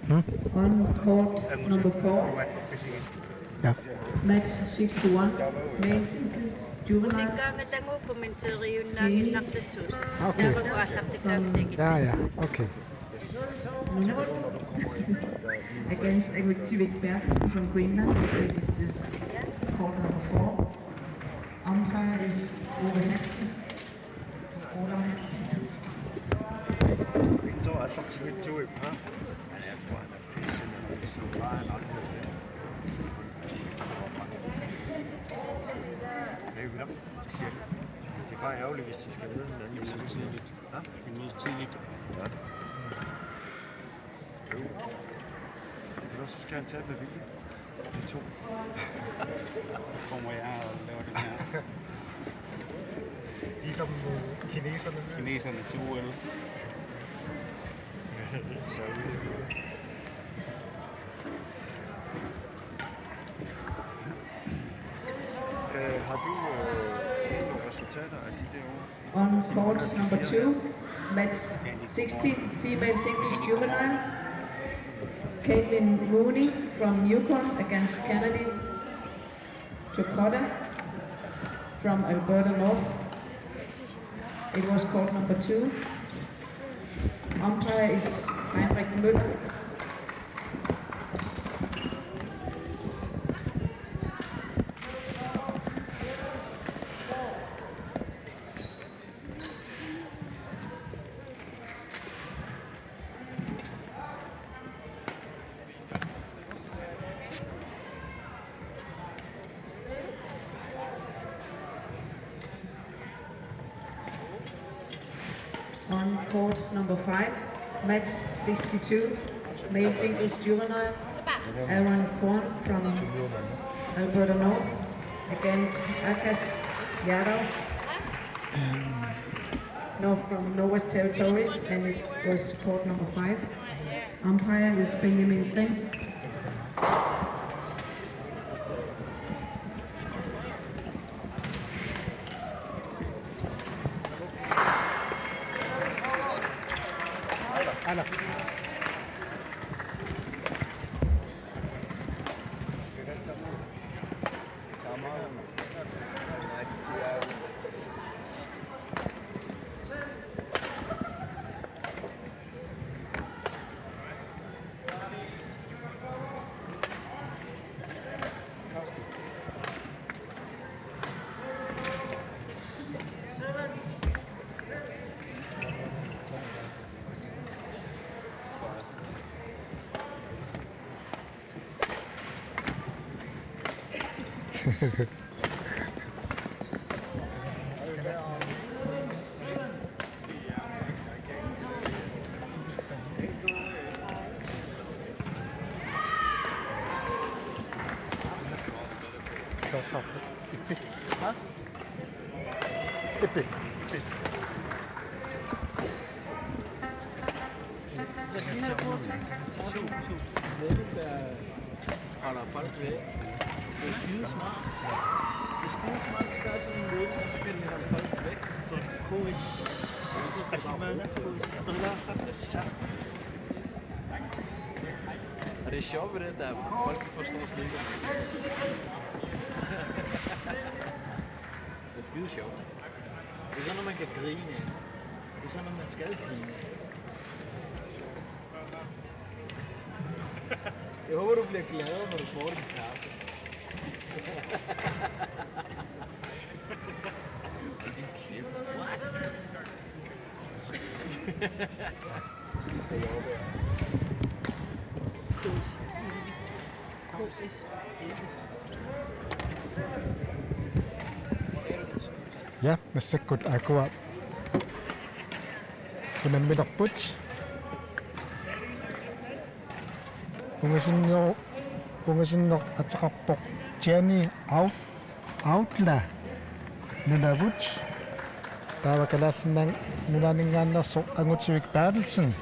Hmm? On court number four. Ja. Match sixty-one, male singles, juvenile. Utikkaangatangu kommenteriunnaaginnartassuusi. Okay. Taavaku aallartikkaangatigit. Ja, ja. Okay. Nunavut against Ritsi Berthelsen from Greenland. It is court number four. Umpire is Ove Hansen. Ove Hansen. Victor, I thought you were doing, huh? Ja, jeg tror, han er pisse nervøs. Så bare han aldrig har spillet. Det er jo vildt. Det er bare ærgerligt, hvis de skal ned hinanden. Det er tidligt. Hva? Det er tidligt. Ja. Jo. Ellers så skal han tage med vilje. De to. Så kommer jeg og laver det her. Ligesom, øh, kineserne. Kineserne til O L. Så, øh, har du, øh, nogle resultater af de der år? On court number two, match sixteen, female singles juvenile. Caitlin Mooney from Yukon against Kennedy Tokota from Alberta North. It was court number two. Umpire is Heinrich Møller. On court number five, match sixty-two, male singles juvenile, Aaron Kwon from Alberta North against Akash Yadav, North from Northwest Territories, and it was court number five. Umpire is Benjamin Kling. Ala. Kas op. Ippi. Hva? Ippi. Ippi. Så de her kurser, holder folk væk. Det er skide smart. Det er skide smart, hvis der er sådan en løbende, så kan de holde folk væk. Kuis. Asimana, kuis. Og det er sjovt ved det, at der er folk, der forstår slet ikke. Det er skide sjovt. Det er sådan noget, man kan grine af. Det er sådan noget, man skal grine af. Jeg håber, du bliver glad, når du får din kaffe. Din kæft. What? Det håber jeg. K S elleve. Ja, massakkut aakkua unammilerput. Ungasinneru-, ungasinneq ateqarpoq Jenny Au-, Autla Nunavut. Taava Kalaallit Nunaanninngaanneersoq Angutivik Berthelsen.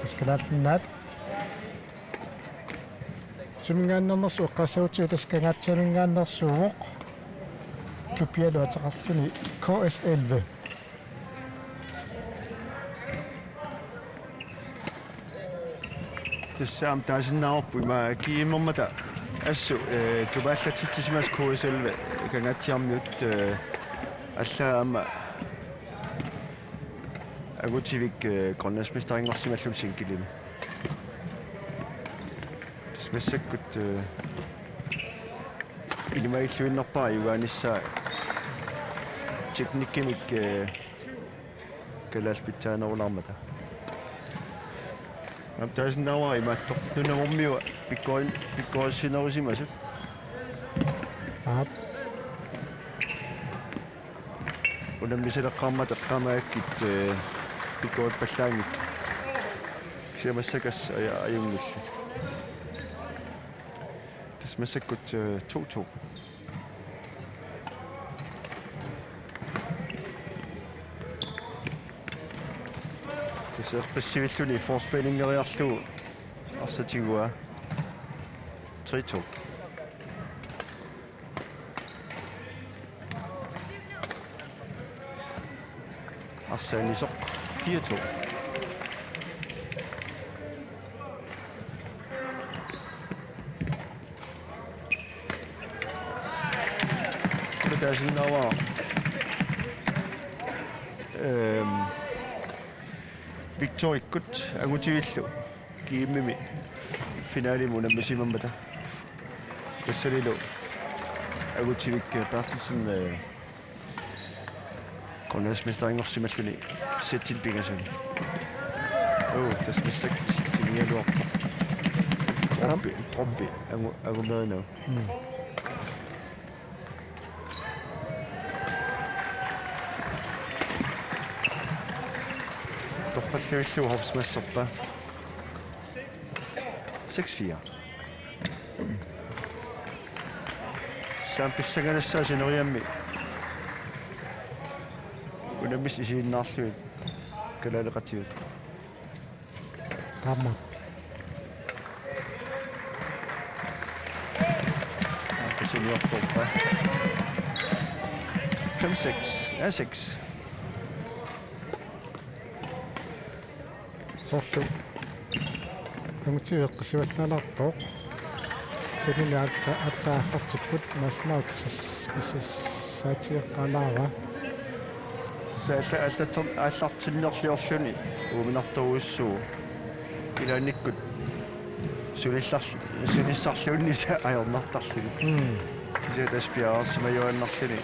Tassa Kalaallit Nunaat. Suminngaanneernersoq eqqaassagutsigu tassa Kangaatsiaminngaanneersuuvoq. Kupialu ateqarluni K S elleve. Tassa aamma taasinnaavarput ima G M-ermata assut, eh, tumaallatsitsisimasoq K S elleve Kangaatsiarmiut, eh, allaat aamma Angutivik, eh, grønlandsmesterinngorsimalluni singlemi. Tassa massakkut, eh, ilimagilluinnarpara ajugaanissaq teknikkimik, eh, kalaallit pitsaanerulaarmata. Aamma taasinnaavara imaattoq Nunavummiut pikkorin-, pikkorissinerusimasut. Aap. Unammisaleqqaarmata eqqaamagakkit, eh, pikkorippallaanngitsut. Kisianni massakkut aja-, ajunngillat. Tassa massakkut, eh, to to. Tassa eqqissivilluni forspændingeriarlugu arsaq tiguaa. Tre to. Arsaq anisoq fire to. Taasinnaavara, ehm, Victorikkut Angutivillu G M-imi finalemi unammisimammata. Tassanilu Angutivik Berthelsen, eh, grønlandsmesterinngorsimalluni sættinik pingasuni. Oo, tassa massakkut sættinialuarpoq. Droppi, droppi, angu-, angumeriinnagu. Mm. Torrallutillu hops masserpaa. Seks fire. Saam pissanganassaaq sineriammi. Unammisut isiginnaarlugit kalaaleqatigut. Taamaappoq. Aap, seniortorpa. Fem seks. Ja, seks. Soorlu Angutivik eqqissavallaalaartoq. Sanini aatsa-, aatsaat aallartipput, nationalkisas-, kisassaatigeqqaalaarpaa. Tassa aalla-, aallarter-, aallartinnerliorluni uuminartorujussuuvoq. Ilaannikkut sunillar-, sunissarluunniit ajornartarluni. Mm. Kisianni tassa piareersimajuaannarluni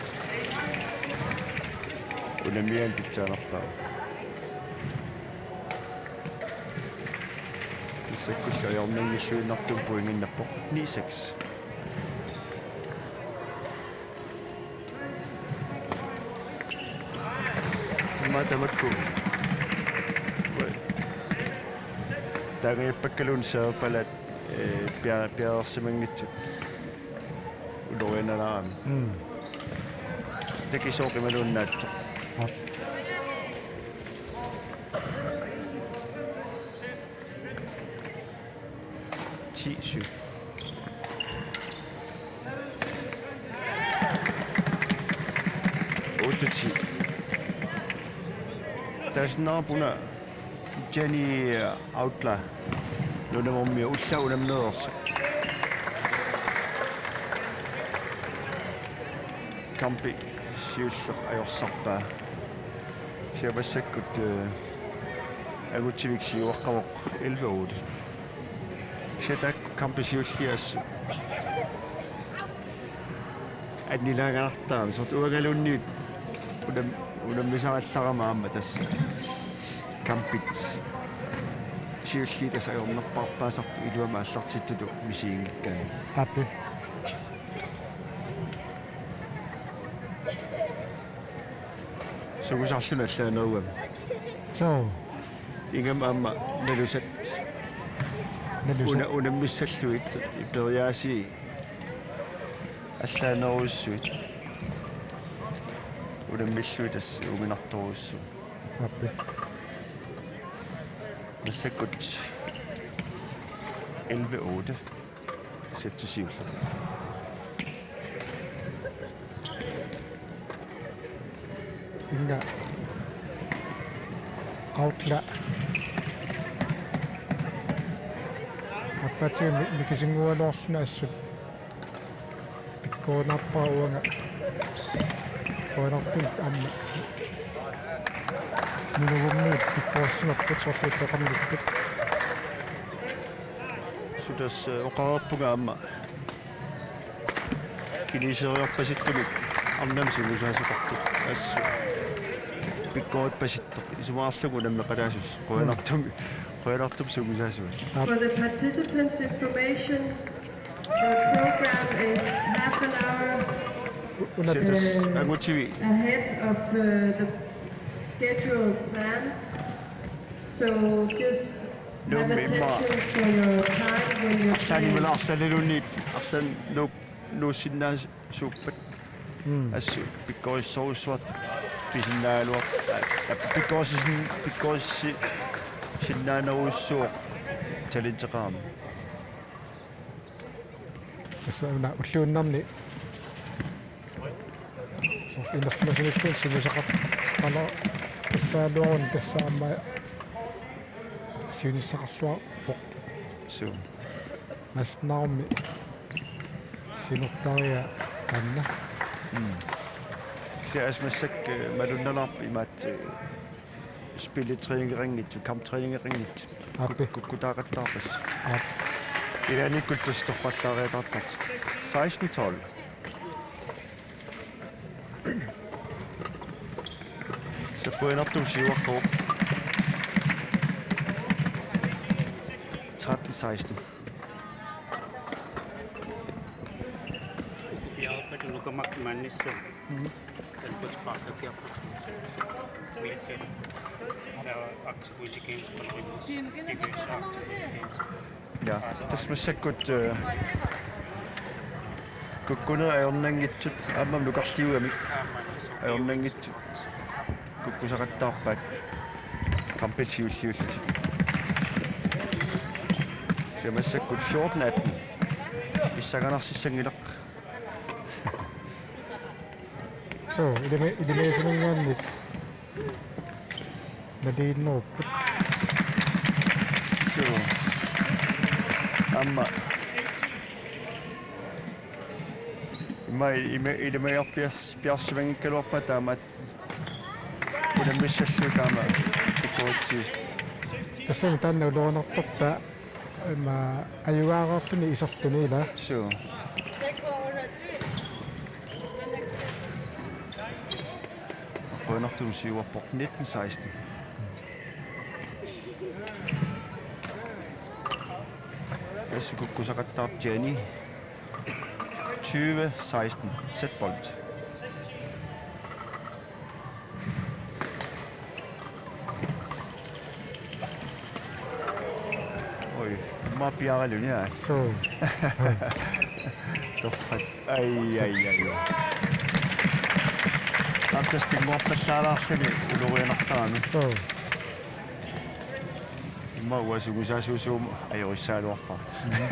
unammigaanni pitsaanerpaavoq. Massakkullu ajornanngilluinnartuuvoq, pointinnappoq ni seks. Immaqa tamakku. Taangajappakkaluunniit serverpalaat, eh, pia-, piareersimanngitsut. Ulorianalaarami. Mm. Takisooq imaluunniit naatsoq. Aap. Ti syv. Otte ti. Taasinnaavara una Jenny Autla Nunavummiut ullaaq unammereersoq. Kampi siulleq ajorsarpaa. Kisianni massakkut, eh, Angutivik siuaqqavoq elleve otte. Siataak kampit siulliit assut annilaanganartarami, soorlu uangaluunniit unam-, unammisarallarama aamma tassa kampit siulliit tassa ajornerpaarpaasartut iluamik aallartittutut misiginngikkaanni. Aappi. Sugusarluni allaaneruami. Soo. Ingammik aamma nalusat. Nalusat. Una-, unammissallugit periaasii allaanerujussuit. Unammillugit tassa uuminartorujussuit. Aappi. Massakkut elleve otte. Sæt til syv. Inga Autla. Appatigut mi-, mikisinngualuarluni assut. Pikkorinarpara uanga. Pikkorinarpara aamma. Minugummi pikkorsimapput sorlullu qanilluttut. Sutas, eh, oqareerpunga aamma. Kineseeriarpasittumik arnamut sungusaasoqarput. Assut. Pikkoripasittoq. Isumaqarlunga unammeqataasut. Qujanartumik. Qujanartumik sungusaasuat. For the participants' information, the program is half an hour, Una- Sitas, uh, angutivi. Ahead of, uh, the scheduled plan. So just have Nuummi immaqa attention for your time when you're arlaanni playing. Mala arlaanniluunniit arlaannik nuuk-, nuussinnaasuuppat. Mm. Assut pikkorissorujussuartut pisinnaagaluarput. Aa, pikkorissin-, pikkorissi-, sinnaanerujussuuvoq talenteqarami. Tassa una ulluinnarni. Soorlu inersimasunilluunniit sungusaqar-, saqala-, tassaaluaruni tassa aamma siunissaqarluarpoq. Suu. Massinaarmi siunertariaq taanna. Mm. Kisianni assut massakkut, eh, malunnalaarpoq imaattoq, eh, spilletræneqanngitsut, kamptræneqanngitsut. Aappi. Kuk-, kukkutaaqattaarpassuit. Aap. Ilaannikkut tassa torrallaariataartartut. Seksten tolv. Seqquinartum siuaqqavoq. Tretten seksten. Piareerpatut nukammakki maannassooq. Mhm. Danbut sparkakiarput. Military. Aktiv Winter Games, Grønlands. Aktiv Winter Games. Ja, tassa massakkut, eh, kukkunerit ajornanngitsut, aammami nukarliugamik ajornanngitsut kukkusaqattaarpaat kampit siulliullutik. Kisianni massakkut fjorten atten. Pissanganarsiassanngilaq. Suu, ilimi-, ilimiisuninngaanniit. Naliinnerupput. Suu. Aamma. Ima, ima, ilimagiarpiars-, piarsimanngikkaluarpara taamaat. Unammissallugu taama pikkoritsi. Tassami taanna ulorianartortaa ima ajugaarluni iserluni ila. Suu. Qujanartumik siuarpoq nitten seksten. Assut kukkusaqattaarpoq Jenny. Tyve seksten. Sæt bold. Oj, immaqa piaraluni, ja. Suu. Torrak. Ai, ai, ai, ai. Aamma tassa pinnguarpallaalaarluni ulorianartarami. Suu. Immaqa uanga sungiusaasuusuummut ajorissagaluarpara. Mhm.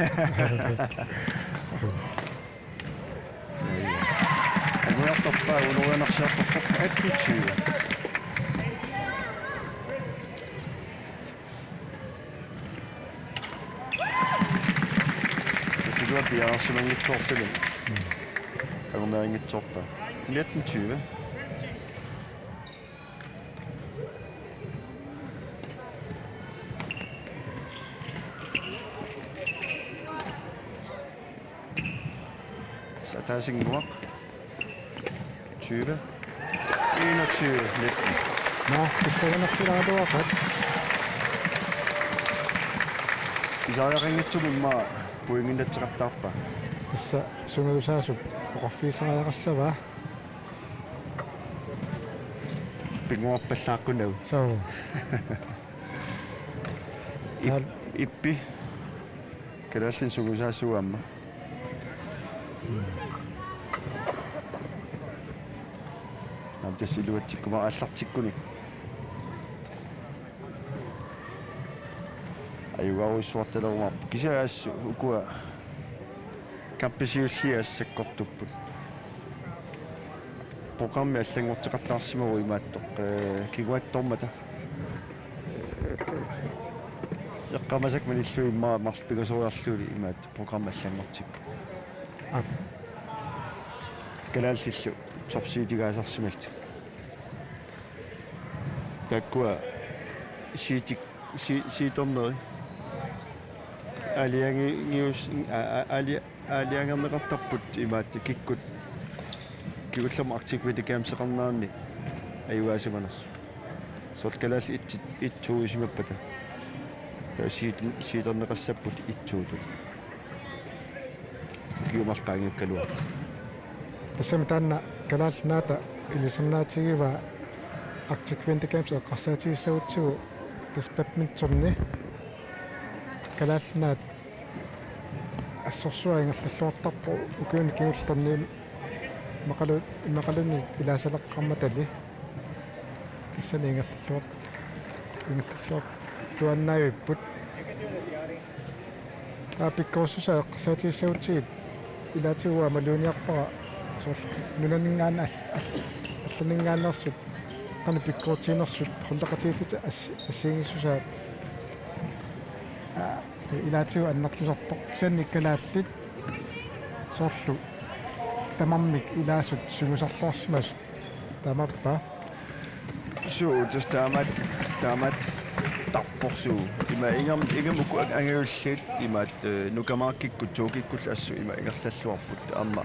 Anguniartorpaa ulorianarsiartorpoq atten tyve. Tassa ilua piareersimanngitsoorluni. Angumerinngitsoorpaa. Nitten tyve. Aasinnguaq. Tyve. Enogtyve nitten. Nå, pissanganarsilaaraluaqaat. Pisariaqanngitsumik immaqa pointinnatseqattaarpaa. Tassa sungiusaasup oqarfigisariaqassavaa. Pinnguarpallaaqqunagu. Suu. Ip-, Naal- Ippi. Kalaallit sungiusaasuugamma. Aamma tassa iluatsikkumaarpoq aallartikkunik. Ajugaarujussuartalerumaarpoq. Kisianni assut ukua kampit siulliit assut sakkortupput. Programmi allanngorteqattaarsimavugut imaattoq, ee, kinguaattoormata. Ee, eqqaamasakka malillugit immaqa marluk pingasoriarlugit imaattoq programmi allanngortippoq. Aap. Kalaallillu top seedigaasarsimallutik. Taakkua seedik-, se-, seedeqarneri. Aalajangius-, a-, a-, aala-, aalajangerneqartarput imaattoq kikkut. Kingullermik Arctic Winter Gamesseqarnerani ajugaasimanersut. Soorlu kalaallit et-, et-, et-, to-isimappata. Taava seed-, seedeqarneqassapput et-, to-tut. Ukiut marluk qaangiukkaluartut. Tassami taanna Kalaallit Nunaata ilisarnaatigivaa Arctic Winter Games eqqarsaatigissagutsigu tassa badmintoni Kalaallit Nunaat assorsuaq ingerlalluartarpoq ukiuni kingullerni immaqalu-, immaqaluunniit ilaasaleqqaarmatali. Tassani ingerlalluar-, ingerlalluartuaannaavipput. Taava pikkorissusaa eqqarsaatigissagutsigit ilaatigut maluginiarpara soorlu nunaninngaanneersoq all-, all-, allaninngaanneersut qanoq pikkoritiginersut holdeqatigiillutik ass-, assigiinngissusaat. Aa, ilaatigut annertusartoq. Kisianni kalaallit soorlu tamarmik ilaasut sungiusarluarsimasut. Taamaappa? Suu, tassa taamaat, taamaattarpoq suu. Ima ingammik, ingammik uku angajulliit imaattoq, ee, nukamaakikkut to-kikkullu assut ima ingerlalluarput aamma.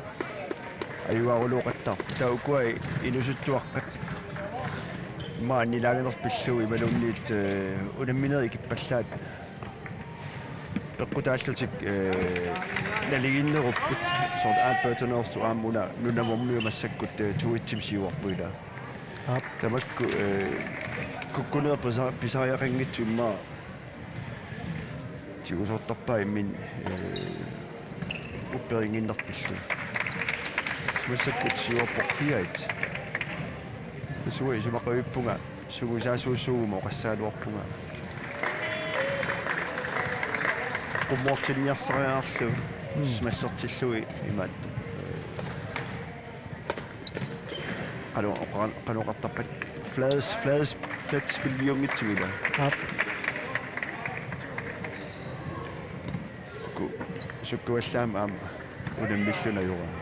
Ajugaarulooqattaarput. Taava ukua inuusuttuaqqat. Ima annilaaginerpillu imaluunniit, ee, unamminerit ikippallaat. Peqqutaallutik, ee, naligiinnerupput, soorlu Albertineersut aamma una Nunavummiut massakkut, ee, to-etsimik siuarput ilaa. Aap. Tamakku, ee, kukkuneq pisa-, pisariaqanngitsut immaqa tigusortarpaat imminut, ee, upperinnginnerpillu. Tassa massakkut siuarpoq fire et. Tassa uanga isumaqarpunga sungiusaasuusuuguma oqassagaluarpunga. Qummoortinniarsariaqarlugu, mm, smashertillugit imaattoq. Qanoq oqa-, qanoq oqartarpat flades-, flades-, fladspilliunngitsumik ilaa. Aap. Ku-, sukkuallaamik aamma unammilluni ajoraanni.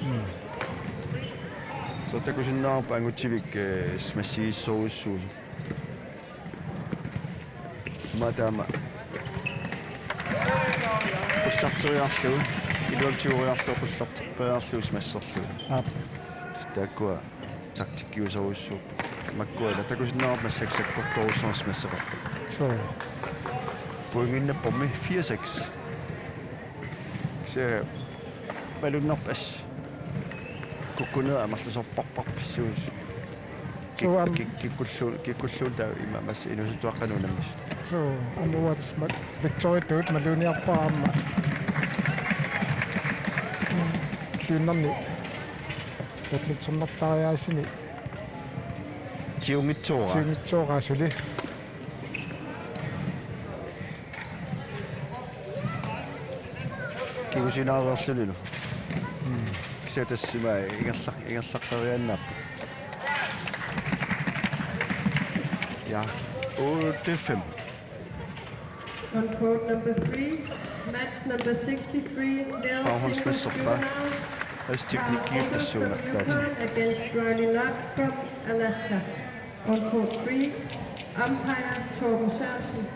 Mm. Soorlu takusinnaavarput angutivik, ee, smashigissorujussuusoq. Ima taama. Qullarteriarlugu, iluamik tigoriarlugu qullarteriarlugu smasherlugu. Aap. Tassa taakkua taktikkiusorujussuupput. Makkua ila takusinnaavarput massakkut sakkortoorujussuarmik smasheqarput. Suu. Pointinnappormi fire seks. Kisianni malunnarpoq assut kukkunerit amerlasoorparpassuusut. Kik-, suu, aamma kik-, kikkullu-, kikkulluunniit taava ima massakkut inuusuttuaqqanut unammisut. Suu, aamma uanga tassa ma-, victory-tut maluginiarpara aamma. Siunnerni badmintonertariaasini. Siunngitsooraa. Siunngitsooraa suli. Kingusinaarlunilu. Mm. Kisianni tassa ima ingerlaq-, ingerlaqqeriaannaapput. Ja, otte fem. On court number three, match number sixty-three, male singles juvenile. Tassa teknikkiup tassuunartaat. Yukon against Riley Lott from Alaska. On court three, umpire Torben Sørensen.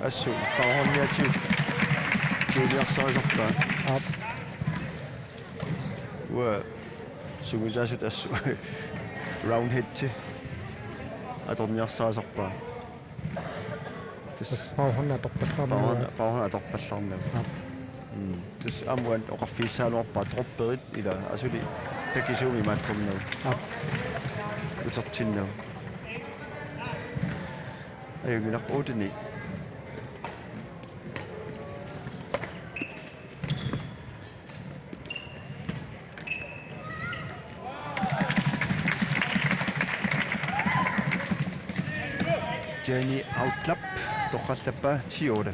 Assut, Paahorniatigut tiuliarsarisarpaa. Aap. Uanga sungiusaasutut assut roundhead atorniarsarisarpara. Tassa. Tassa pauhunna atorpallarnagu. Pauhunna, pauhunna atorpallarnagu. Aap. Mm. Tassa aamma uani oqarfigissagaluarpara dropperit ila asuli takisuumik imaattornagu. Aap. Utertinnagu. Ajunngilaq, otte ni. Jenny Autlap, torrallappaa ti otte.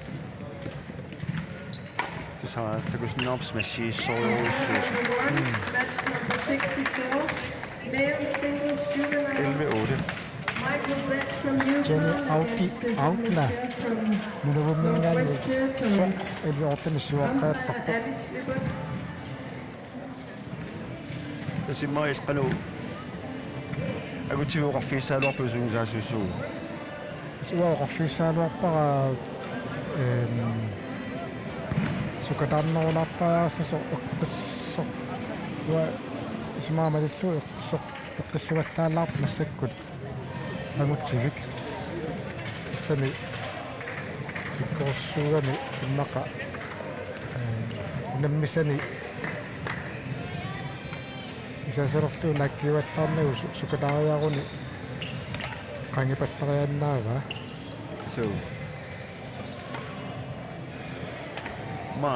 Tassa takusinnaavarput smashigissorujussuusoq. Match number sixty-four. Male singles juvenile. Elleve otte. Michael Betts from Yukon Jenny Auti-, against Stefan Autla. Michel from Nunavumminngaanniit Northwest Territories. Elleve otte-mik siuarpallaarpoq. Umpire Alice Lippert. Tassa immaqa qanoq angutivik oqarfigissagaluarpat sungiusaassuusugut? Tassa uanga oqarfigissagaluarpara, ehm, sukataarnerulaartariaqassasoq eqqissoq. Uanga isumaqarallarlugu eqqissoq, eqqissuallaalaarpoq massakkut angutivik. Tassami pikkorissuugami immaqa, eh, unammisani isaasalerlugu naakkiuallaarnagu su-, sukataariaruni qangipallariaannaavaa. Suu. Aamma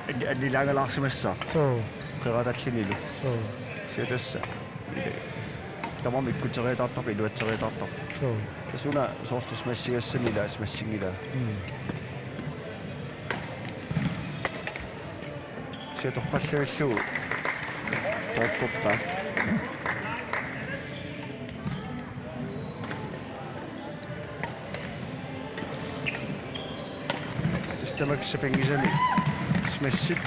anni-, annilaangalaarsimassaaq. Suu. Qeratallinilu. Suu. Kisianni tassa. Tamarmik ikkuteriataartarput, iluateriataartarput. Suu. Tassa una soorlu smashigassami ila smashinngilaa. Mm. Kisianni torrallavillugu dropperpaa. Tamakku sapinngisami smashit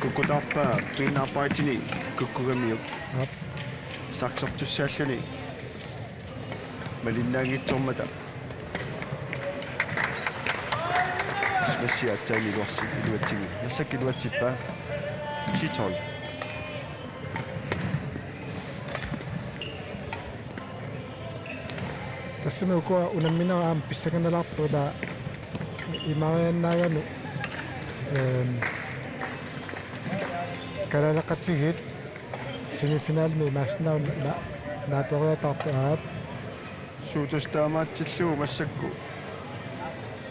kukkutaarpaa pinnarpaatini kukkugamiuk. Aap. Saksertussaalluni malinnaanngitsoormata. Smashi aatsaat iluarsi-, iluatsigu. Massakkut iluatsippaa. Ti tolv. Tassami ukua unamminerat aamma pissanganalaarpoq, ila imaariannaagami, ehm, kalaaleqatigiit semifinalimi imaassinnaavoq na-, naapeeriataartut aat. Suu, tassa taamaatsillugu massakkut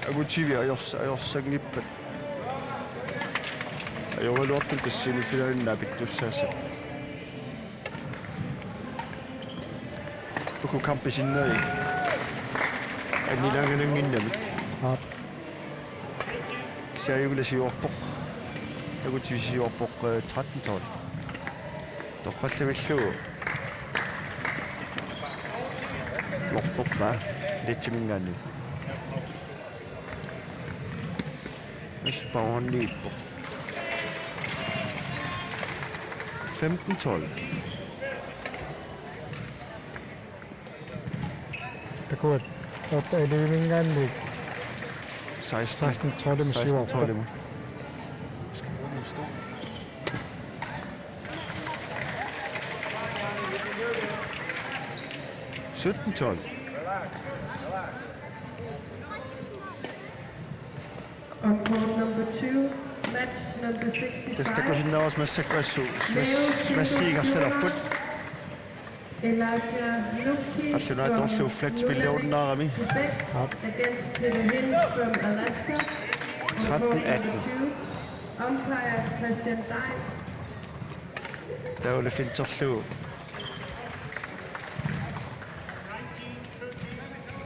angutivik ajors-, ajorsanngippat. Ajoraluartumik tassa semifinalimi naapittussaassappat. Uku kampi sinneri annilaanganannginnamik. Aap. Kisianni ajunngilaq siuarpoq. Angutivik siuarpoq, eh, tretten tolv. Torrallavillugu dropperpaa. Netsiminngaanniit. Tassa pauhunniippoq. Femten tolv. Takuat otte elleveminngaanniit seksten. Seksten tolvimut siuarpoq. Seksten tolvimut. Sytten tolv. On court number two, match number sixty-five. Tassa takusinnaavarsi massakkut assut smash-, Male singles smashiigartalerput. Juvenile. Elijah Lukti. Qallunaat from torlu flat Nunavik, spillerunnaarami. Quebec, aap, against Peter Hinds from Alaska. On court number two, tretten atten. Umpire Christian Dej. Taava finterlugu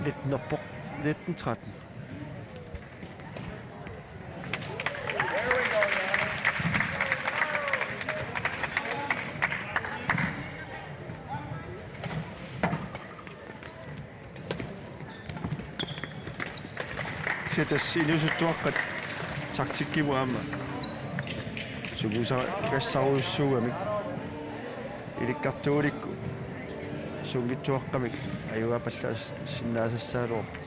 nittenerpoq, nitten tretten. Kisianni tassa inuusuttuaqqat taktikkimut aamma sungiusagassaarujussuugamik, ilikkartuulikkut sunngitsuaqqamik ajugaapallaasinnaasassaagaluarput.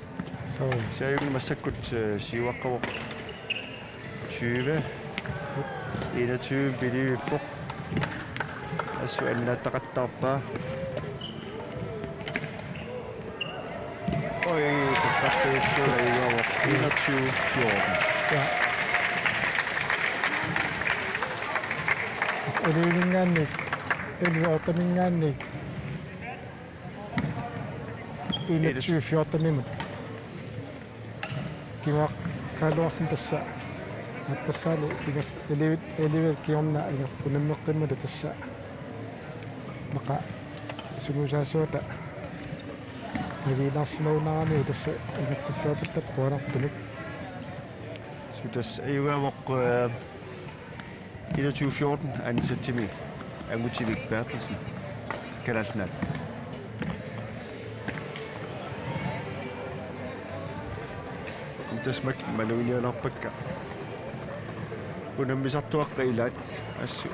Suu. Kisianni ajunngilaq massakkut, eh, siuaqqavoq tyve. enogtyve Billy Vippoq. Assut annaattaqattaarpaa. Oj, taqqartuussua iluavoq. Enogtyve fjorten. Ja. Tassa elleve-minngaanniit, elleve otte-minngaanniit, enogtyve fjorten-imut. Kinguaqqagaluarluni tassa. Aappassaanik ingal-, elleve, elleve kingorna ingal-, unammeqqimmat tassa. Immaqa sungiusaasuata navigilaarsimagunarami tassa ingerlalluarpallat quanartunik. Suu, tassa iluavoq, eh, enogtyve fjorten ansatsimi Angutivik Berthelsen, Kalaallit Nunaat. Tassa mak-, maluginialaarpakka. Unammisartuaqqat ilaat assut.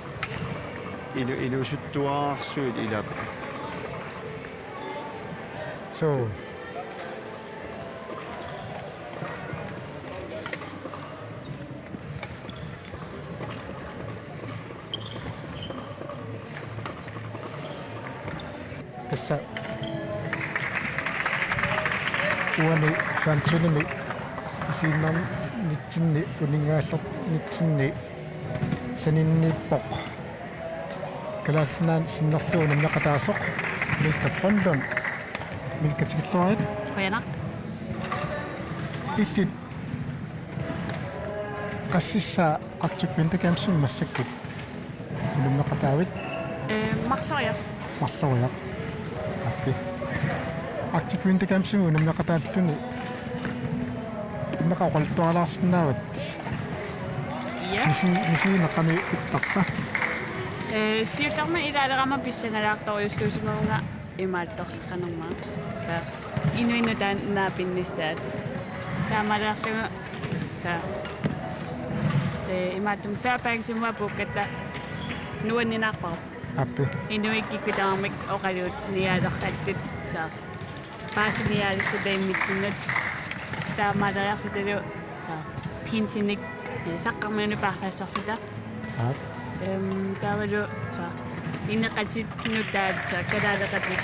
Inu-, inuusuttuararsuit ilaat. So. Tassa uani fjernsyninni isiinnarnitsinni uninngaallarnitsinni saninniippoq Kalaallit Nunaanni sinnerlugu unammeqataasoq Milka Brønlund. Milka, tikilluarit. Qujanaq. Illit qassissaa Arctic Winter Gamesimi massakkut unammeqataavit? Eh, marloriaq. Marloriaq. Aappi. Arctic Winter Gamesimi unammeqataalluni immaqa oqaluttualaarsinnaavat. Ja. Misi-, misigineqami ipparpa? Eh, siullermik ilaalerama pissangalaartorujussuusimavunga imaattorleqanerma. Tassa inuinnut taanna naapinnissaat. Taamaaliorlugu tassa, eh, imaattumik Fairbanksimut puukkatta nuanninaarpara. Aappi. Inuit kikkut tamarmik oqaluunnialersattut tassa paasinialerluta immitsinnut. Taamaaliorlutalu tassa pinsinik, eh, saqqarmiunut paarlaassorluta. Aap. Ehm, taavalu tassa ineqatit nutaat tassa kalaaleqatit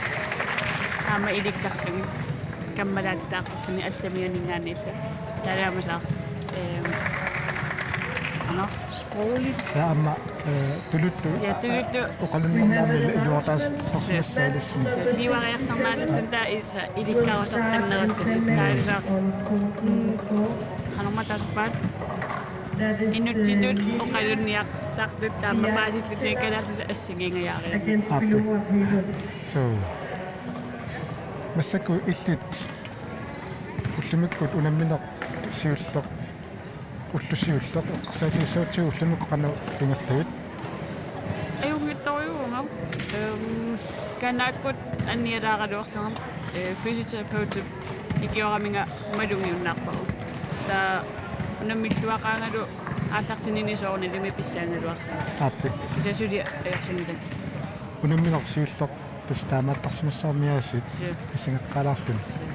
aamma ilikkarlugit kammalaatitaaqqulluni allamiuninngaanniillu. Taavalu aamma tassa, ehm, ano, sprogligt. Ja, aamma, eh, tuluttut. Ja, tuluttut. Oqalunnermik illuartaasarsimassaalis. Siuariartornaaserluni taava tassa ilikkarusaartinnerulluni. Taavalu tassa, mm, qanormaa taasarpaat? Inuttitut oqalunniartartut taama paasillutik kalaallisut assigiingajaariarlugit. Aappi. So. Massakkut illit ullumikkut unammineq siulleq, ulloq siulleq eqqarsaatigissagutsigu ullumikkut qanoq ingerlavit? Ajunngitsorujuuvunga. Ehm, Kanaakkut annialaaraluarlunga, eh, fysioterapeutit ikioraminga malugiunnaarpagut. Taava unammilluaqaangalu aallartinnini soorunalimi pissaagaluarlunga. Aappi. Kisianni suli ajorsinngilara. Unammineq siulleq tassa taamaattarsimassaarmiaasiit. Suu. Pissangeqqaalaarluni. Suu.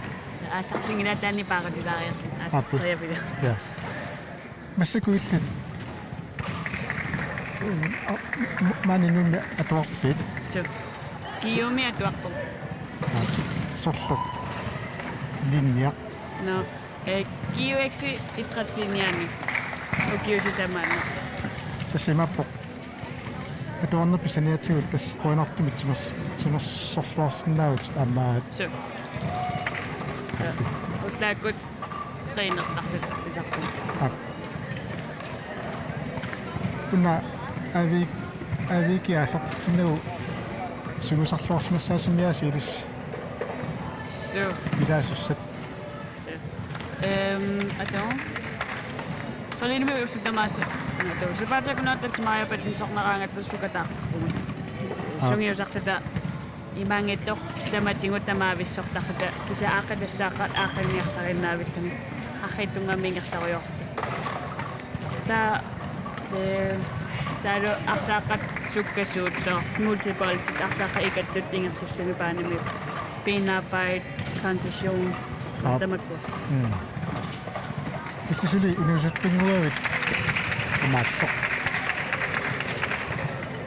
Aallartinngilaat taanna paarutilaariarluni. Aappi. Aallarteriapilaa. Ja. Massakkut illit, eh, a-, m-, maani Nuummi atuarpit? Suu. G U-mi atuarpunga. Aa, sorleq linjaq? Nå, eh, G U X-i idrætslinjaani ukiut sisamaanni. Tassa imaappoq. Atuarnerpit saniatigut tassa qujanartumik timers-, timersorluarsinnaavutit aamma. Suu. Ja. Ullaakkut trænertarluta pisarpunga. Aap. Una A V, A V G aallartitsinnagu sungiusarluarsimassaasimmiaasiit ilissi. Suu. Ilaasussat. Suu. Ehm, atu. Soorunami ullut tamaasa. Atu. Sapaatip akunnera tassa Maja Patensoneraangat tassa sukataartarpugut. Aap. Sungiusarluta imaanngitsoq tamatigut tamaavissortarluta kisianni aaqqitassaaqqat aaqqinniarsariinnaavillugit arriitsunnguamik ingerlarujoorluta. Taava, eh, taavalu arsaaqqat sukkasuut soorlu multiboltit arsaaqqat ikattut ingerlallugit baanimi benarbejde, kondition, aap, tamakku. Mm. Illit suli inuusuttunnguavit imaattoq?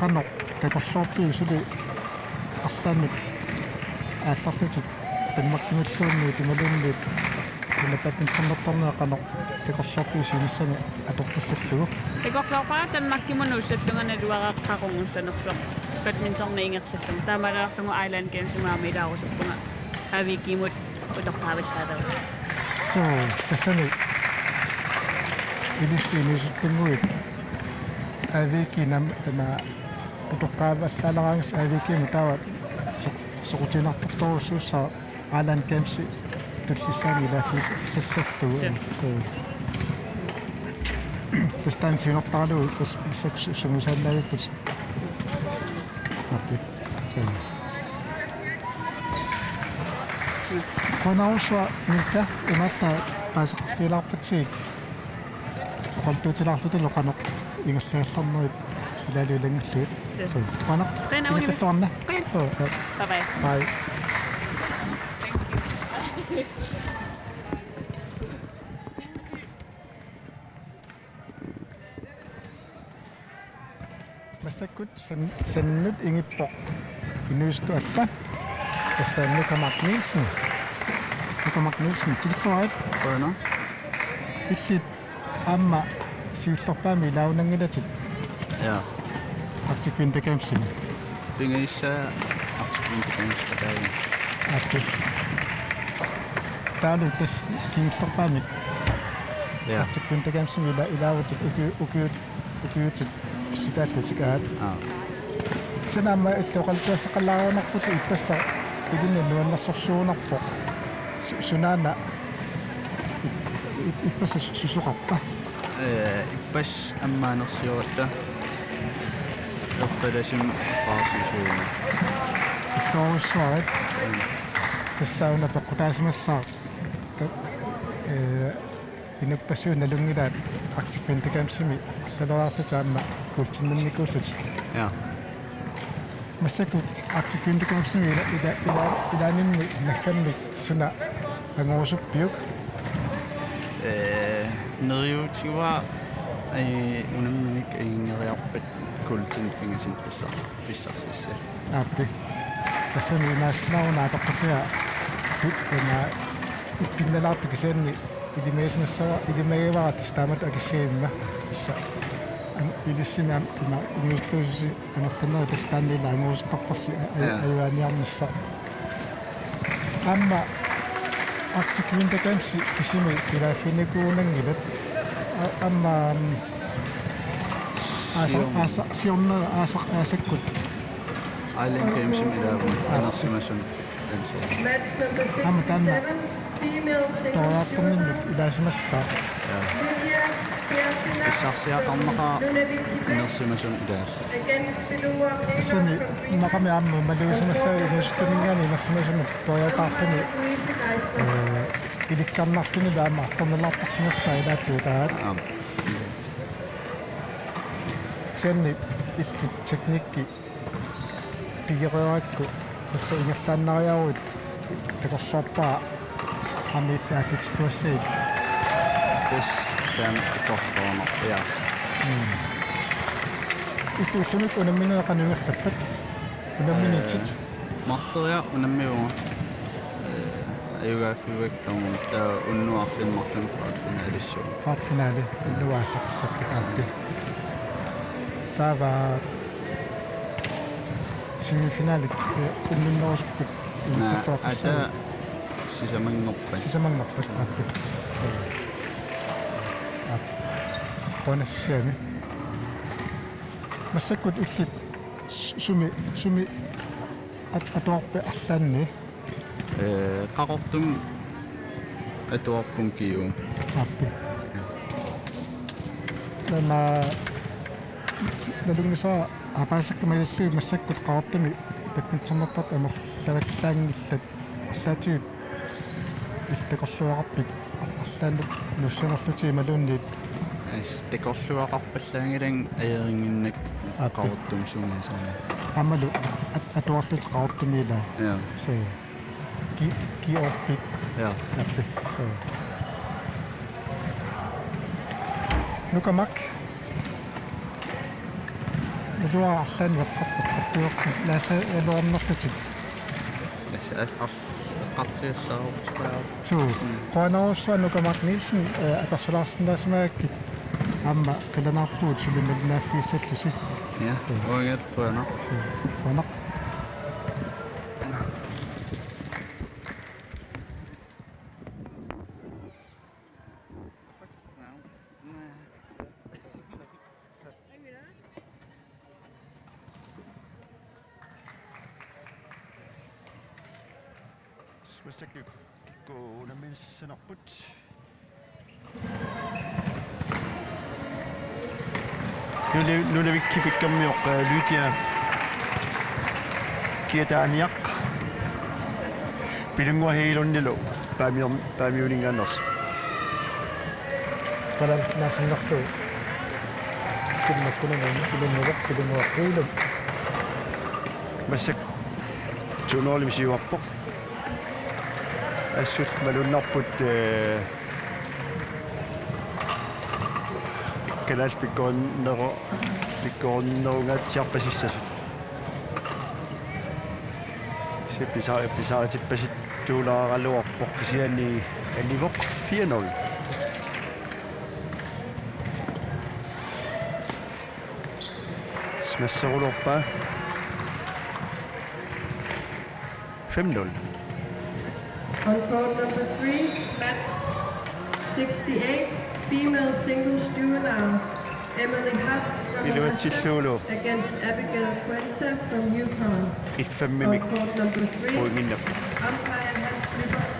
Qanoq takorloorpiuk suli arlaannik aallarlutit Danmarkimulluunniit imaluunniit una badmintonertarneq qanoq takorloorpiuk siunissami atortassallugu? Takorloorpara Danmarkimut nuussallunga naluara qaqugussanersoq badmintonimi ingerlallunga. Taamaalillugu Island Gamesimut aamma ilaarusuppunga A V G-mut utoqqaavallaalerusoq. So, tassani ilissi inuusuttunnguit A V G-mut aamma utoqqaavallaaleraangassi A V G-mut taava so-, soqutiginartortorujussuussaaq Island Games tullissaani ilaaffigissassallugu. Suu. So. Tassa taanna siunertaralugu tassa massakkut su-, sungiusaannaavipput. Nappi. So. Qujanarsuaq Mika, imaallaat paaseqarfigilaarpatsigit oqaluttuutilaarlutilu qanoq ingerlagallarnerit ilaalu ilanngullugit. Suu. So, qujanaq. Qujanaq. Ingerlalluarna. Qujan. So, ja. Bye bye. Bye. Massakkut san-, sannut ingippoq inuusuttup alla. Tassa Nuka Mark Nielsen. Nuka Mark Nielsen, tikilluarit. Qujanaq. Illit aamma siullerpaamik ilaannaanngilatit. Ja. Arctic Winter Gamesimi. Pingajussaagut Arctic Winter Games ataani. Aappi. Taavalu tassa kingullerpaamik. Ja. Arctic Winter Gamesimi ila-, ilaavutit uki-, uki-, ukiutit pissutaallutik aat. Aa. Kisianni aamma illit oqaluttuassaqalaarunarputit ippassaq ilinnut nuannersorsuugunarpoq. Su-, sunaana ip-, ip-, ippassaq su-, susoqarpa? Ee, ippassaq ammaanersiorutta. Erfalasumik paarsisuuvoq. Illorsuarit. Mm. Tassa una peqqutaasimassaaq. Ta-, ee, inuppassuit nalunngilaat Arctic Winter Gamesimi arlaleriarlutit aamma kuultinnernikuullutit. Ja. Massakkut Arctic Winter Gamesimi ila-, ila-, ila-, ilaaninni naggammik suna angorusuppiuk? Ee, neriuutigivara, ee, unamminik ajunngeriarpat kuultinnut pingasut pissar-, pissarsissallugu. Aappi. Tassami imaassinnaaguna apeqqutiga pi-, ima ippinnalaartoq kisianni ilimagisimassava-, ilimagivara tassa taamatut akissagivimma. Tassa am-, ilissimi am-, ima inuusuttuususi amerlanerit tassa taanna ila angorusuttarparsi a-, a-, ja, ajugaaniarnissaq. Aamma Arctic Winter Games kisimi ilaaffiginikuunanngilat. A-, aamma, mm, aasa-, siorna, aasa-, siorna aasa-, aasakkut. Island Gamesimi ilaavunga, aa, inersimasunut. Aamma taanna tooriartorninnut ilaasimassaaq. Ja. Pissarsiaqarnaqaaq inersimasunut ilaassaaq. Tassani immaqami aamma malugisimassaagut inuusuttuninngaanniit inersimasunut tooriataarluni, ee, ilikkarnarlunilu aamma artornalaartarsimassaaq ilaatigut aat. Aap. Kisianni illit teknikki pigereerakku tassa ingerlaannariaruit takorloorpara aamma illit aallutilluassagit. Tassa taanna takorloorneq, ja. Mm. Illit ullumikkut unamminerit qanoq ingerlappat? Unamminitit? Ee, marloriarlunga unammivunga. Ee, ajugaaffigaakka taava unnuaq arfineq-marlunut kvartfinalissavunga. Kvartfinale, unnuaq aallartissappat aappi. Taava semifinalit, eh, unnunnerusukkut. Naa, ingerlalluarpassuit. Ata sisamanngorpat. Sisamanngorpat, aappi. Aap. Qujanassusiami. Massakkut illit su-, sumi, sumi at-, atuarpit arlaanni? Ee, Qaqortumi atuarpunga Kiu. Aappi. Taanna nalunngisara aapaasakka malillugit massakkut Qaqortumi badmintonertartut amerlavallaanngillat, arlaatigut illit takorluugaqarpit arlaannut nuussinerlutit imaluunniit? As, takorluugaqarpallaanngilanga ajorinnginnakku. Aappi. Qaqortumi sungiusarnermut. Aammalu at-, atuarlutit Qaqortumi ilaa. Ja. So. Ki-, Kiorpit. Ja. Aappi. So. Nuka Mark. Iluara arlaannik eqqartoq eqqartueqqut Lasse iluarnerlutit. Lasse as-, as-, eqqartugassaarput. Suu, qujanarsuaq Nuka Mark Nielsen, eh, apersulaarsinnaasimagakkit aamma qilanaarpugut suli malinnaaffigissallusi. Ja, uangattaaq qujanaq. Qujanaq. Massakkut kikkut unammineqarput. Nune-, Nunavik Kibikkammiuq, eh, Lydia Kiataaniaq. Pilunnguaq Hegelundilu Paamior-, Paamiuninngaanneersoq. Kalaallit Nunaannersuup. Kimmakkunani Pilunnguaq, Pilunnguaq Hegelund. Massakkut to nul-imik siuarpoq. Assut malunnarput, eh, kalaallit pikkorinneru-, pikkorinnerungaatsiarpasissasut. Se pisa-, pisaritippasittuulaaraluarpoq kisianni anivoq fire nul. Smasserulerpaa. Fem nul. On court number three, match sixty-eight, female singles juvenile, Emily Huff from Alaska Iluatsillugu. Against Abigail Quenta from Yukon. Et fem-imik. On court number three, pointinnaq. Umpire Hans Lyberth.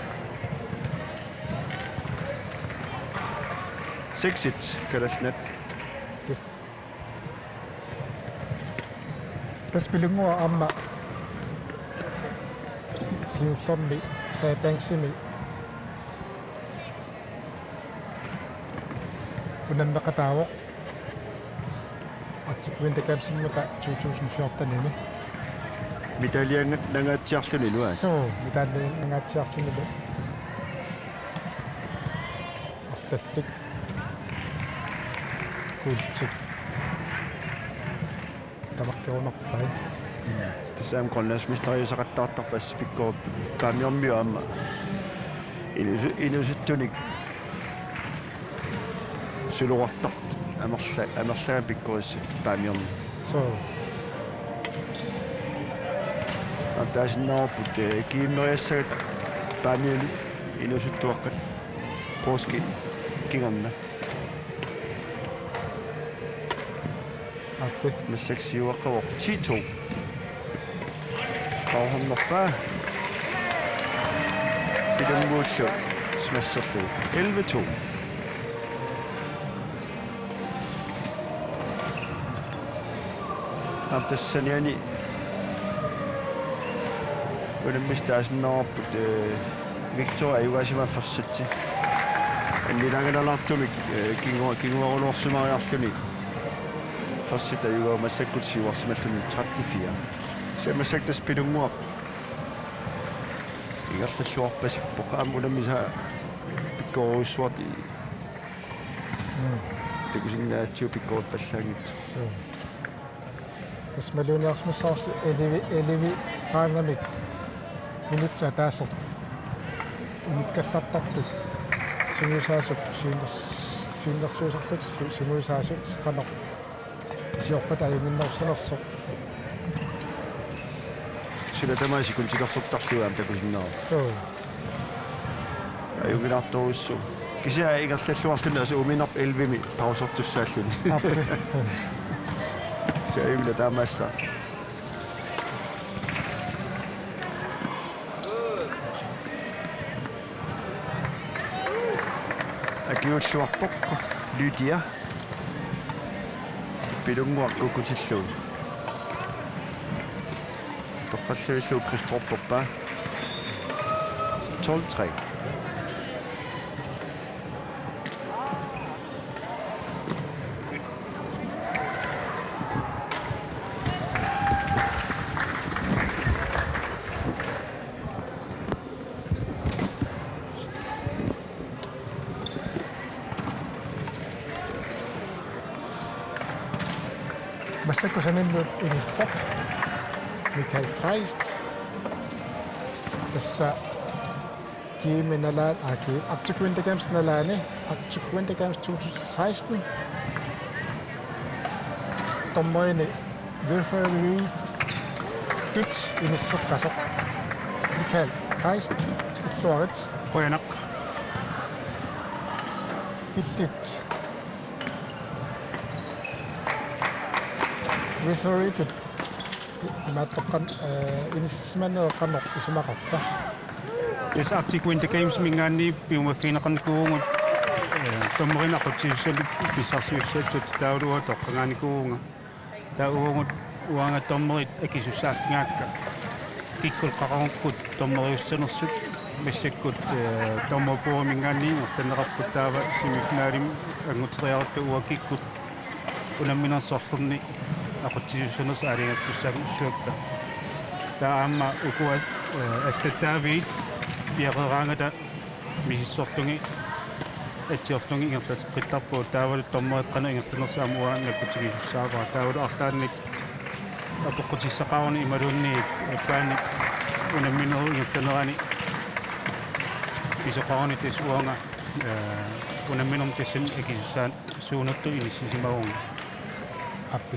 Seks et, Kalaallit Nunaat. Tassa Pilunnguaq aamma kingullermi Fairbanksimi unammeqataavoq Arctic Winter Games-immata two thousand fjorten-imi. Medaljenngaatsiarlunilu, aa? Suu, medaljenngaatsiarlunilu. Arlallit. Kuultik. Tamakkerunarpai. Tassa aamma grønlandsmesteriusaqattaartarput pikkorik Paamiormiut aamma. Inusu-, inuusuttunik suloqartartut amerla-, amerlagaat pikkorissat Paamiormiut. Suu. Aamma taasinnaavarput, eh, kiimmeriassagat Paamiuni inuusuttuaqqat. Poorskip kingorna. Aappi. Massakkut siuaqqavoq ti to. Qauhornerpaa. Pilunnguullu smasserlugu. Elleve to. Aamma tassaniani unammisut taasinnaavarput, eh, Victor ajugaasimasoq first-imi. Annilaangalalaartumik, eh, kingu-, kinguaruluarsimariarluni. First-imi ajugaavoq massakkut siuarsimalluni tretten fire. Kisianni massakkut tassa Pilunnguaq ingerlalluarpasippoq aamma unammisaa pikkorujussuartut. Mm. Takusinnaavarput pikkorippallaanngitsut. Suu. Tassa maluuniarsimassavarsi elleve, elleve qaangamik minutsit ataaseq inikkallartartut sungiusaasut siunner-, siunnersuisarlutillu sungiusaasut qanoq isiorpata ajunnginnerussanersoq. Suna tamaat sekundit tikersortarlugit aamma takusinnaavarput. Suu. Ajunngilaartorujussuuvoq. Kisianni ingerlalluarluni tassa uuminnarpoq elleve-mi pausertussaalluni. Aappi. Kisianni ajunngilaat taamaassaaq. Akiuulluarpoq Lydia. Pilunnguaq kukkutillugu. Torrallutillugu Kristrup toppaa. Tolv tre. Massakkut saninnut inippoq Michael Kleist. Tassa G M-i nalaani, aa, G-, Arctic Winter Games nalaani, Arctic Winter Games to tusind seksten. Dommerinik referee-tut inisseqqasoq Michael Kleist, tikilluarit. Qujanaq. Illit referee-tut imaattoqqan, eh, inissisimaneq qanoq isumaqarpa? Tassa Arctic Winter Games-iminngaanniit piumaffigineqarnikuuvugut, eh, dommerinik aqutsisussatut pissarsiussatut taavalu toqqagaanikuuvunga. Taava uagut uanga dommerit akisussaaffigaakka. Kikkut qaqugukku dommeriussanersut massakkut, eh, dommerboardiminngaanniit ingerlanneqarput taava semifinalimi anguteriarutta uagut kikkut unammineq sorlerni aqutsisussanersut aalajangertussaagussuakka. Taava aamma ukua, eh, allattaaviit piareeraangata misissorlugit, atsiorlugit ingerlateqqittarpagut, taavalu dommerit qanoq ingerlanersut aamma uanga nakkutigisussaavara. Taavalu arlaannik apeqqutissaqaruni imaluunniit, eh, baani unamminerup ingerlanerani pisoqaruni tassa uanga, eh, unamminermi tassani akisussaasuunertut inissisimavunga. Aappi.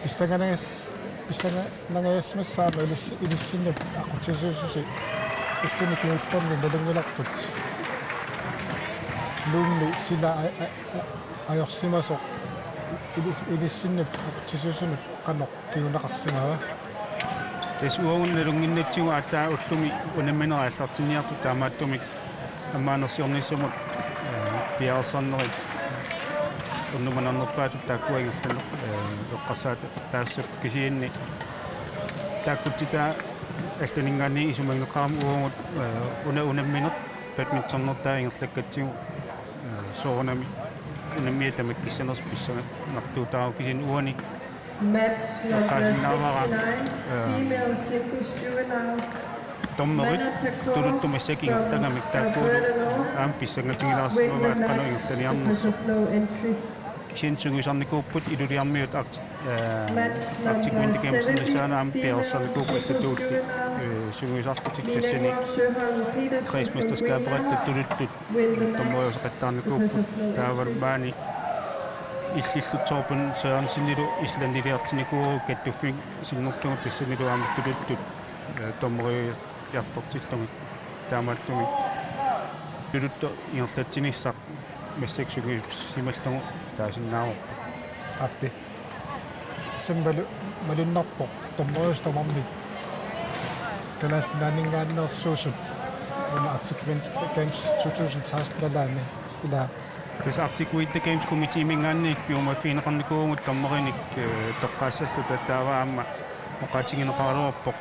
Pissanganangas-, pissanganangajassimassaaq aamma ilis-, ilissinnut aqutsisuususi ulluni kingullerni nalunngilarput. Nuummi sila a-, a-, a-, ajorsimasoq ilis-, ilissinnut aqutsisuusunut qanoq kinguneqarsimava? Tassa uagut nalunnginnatsigu aatsaat ullumi unammineq aallartinniartoq, taamaattumik ammaanersiornissamut, eh, piareersarnerit ernumanarnerpaatut taakkua ingerlaneq, eh, eqqarsaat taassap kisianni taakkutsittaaq allaninngaanniit isumagineqarami uagut, eh, una unammineq badmintonertaa ingerlakkatsigu, eh, soorunami unammia tamakkissanersoq pissanganartuutaavoq kisianni uani Match number eqqaasinnaavara, sixty-nine, eh, female singles juvenile. Dommerit Mana Takor tuluttut massakkut from ingerlagamik taakkuulluni Alberta North aamma pissangatigilaarsimavaat qanoq ingerlaniarnersoq. Win the match because of no entry. Kisianni sungiusarnikuupput Ilulissarmiut Arctic, eh, Match Arctic number Winter Games seventy, inissaanermi aamma female piareersarnikuupput singles allatut, juvenile. Eh, sungiusarlutik Mina tassani Ngong Søholm Petersen from Greenland. Kredsmesterskaberatta tuluttut Win the match dommeriuseqattaarnikuupput because of no entry. Taavalu maani illillu Torben Sørensenilu Islandiliartinnikuuvoq kattuffik sinnerlugu tassanilu aamma tuluttut, eh, dommeriujartortillugit. Taamaattumik tuluttut ingerlatsinissaq massakkut sungiusimallugu taasinnaavarput. Aappi. Tassami malu-, malunnarpoq dommeriusut tamarmik Kalaallit Nunaanninngaanneersuusut una Arctic Winter Games to tusind seksten nalaani, ilaa. Tassa Arctic Winter Games komiteeminngaanniit piumaffigineqarnikuuvugut dommerinik, eh, toqqaassalluta, taava aamma oqaatigineqaraluarpoq, eh,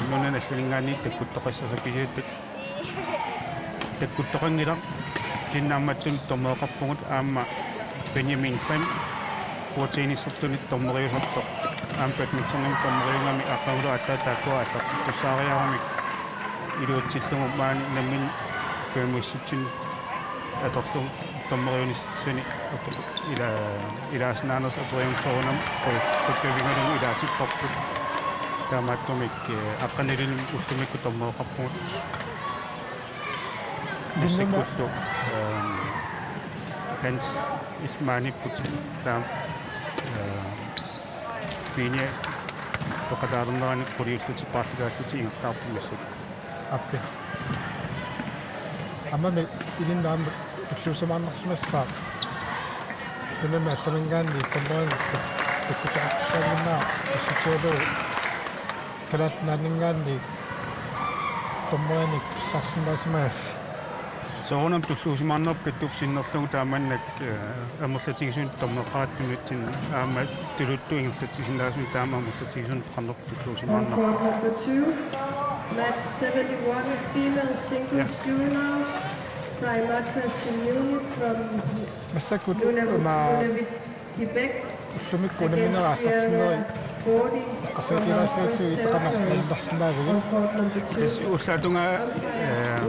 nunani allaninngaanniit takkuttoqassasoq, kisianni takkuttoqanngilaq. Kisianni naammattunut dommereqarpugut, aamma Benjamin Grimm bordtennisertunut dommeriusartoq, aamma badmintonimut dommeriugami aqagulu aatsaat taakkua aallartittussaariaramik iluatsillugu maani nammineq kajumissutsinnut atorlugu dommeriunissani apo-, ila-, ilaasinnaanersoq aperiartorsuuvoq, qu-, qutsavigalugu ilaatipparput. Taamaattumik, eh, aqqanilinnik ullumikkut dommereqarpugut. Ilinnut massakkullu, ehm, Hans Ismaanipput taama, eh, piinia peqataalernerani quliullutik paarlakaallutik ingerlaarput massakkut. Aappi. Aammami ilinnut aamma tulluusimaarnarsimassaaq. Nunami allaminngaanniit dommerinik takkuttoqartussaannginnera pissutigalugu Kalaallit Nunaanninngaanniit dommerinik pissarsisinnaasimagassi. Soorunami tulluusimaarnerput kattuffik sinnerlugu taamannak, eh, amerlatigisumik dommeqarattunitsinni aamma tuluttut ingerlatsisinnaasunik taama amerlatigisumik peqarnerput tulluusimaarnarpoq. On court number two, match seventy-one, female singles, ja, juvenile, Saimata Simeoni from Massakkut Nunavut, una Nunavut, Quebec, ullumikkut unamminerit against aallartinnerit Fiona Eqqarsaatigilaassagutsigu illit qanoq malinnaarsinnaavigit? Tassa ullaap tungaa, eh,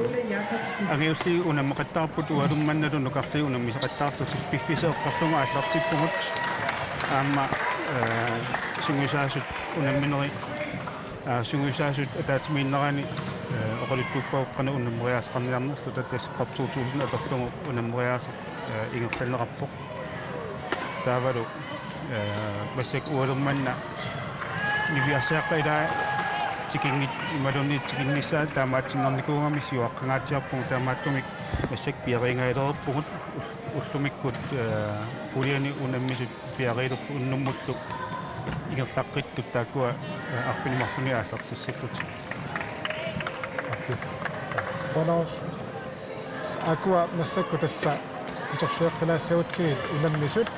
angajulliit unammeqattaarput uagut mannalu nukarliit unammisoqattaarlutik, piffissaq eqqorlugu aallartippugut. Aamma, eh, sungiusaasut unamminerit, eh, sungiusaasut ataatsimiinnerani, eh, oqaluttuuppavut qanoq unammeriaaseqarniarnerluta, tassa COP to tusind atorlugu unammeriaaseq, eh, ingerlanneqarpoq. Taavalu, eh, massakkut uagut manna niviarsiaqqat ilaat tikinngit-, imaluunniit tikinnissaat taamaatsinngornikuugami siuaqqangaatsiarpugut, taamaattumik massakkut piareereerpugut, ul-, ullumikkut, eh, puljeni unammisut piareerput unnummullu ingerlaqqittut taakkua, eh, arfineq-marlunut aallartissallutik. Qanoq? Aakkua massakkut tassa kitorsueqqilaassagutsigit unammisut.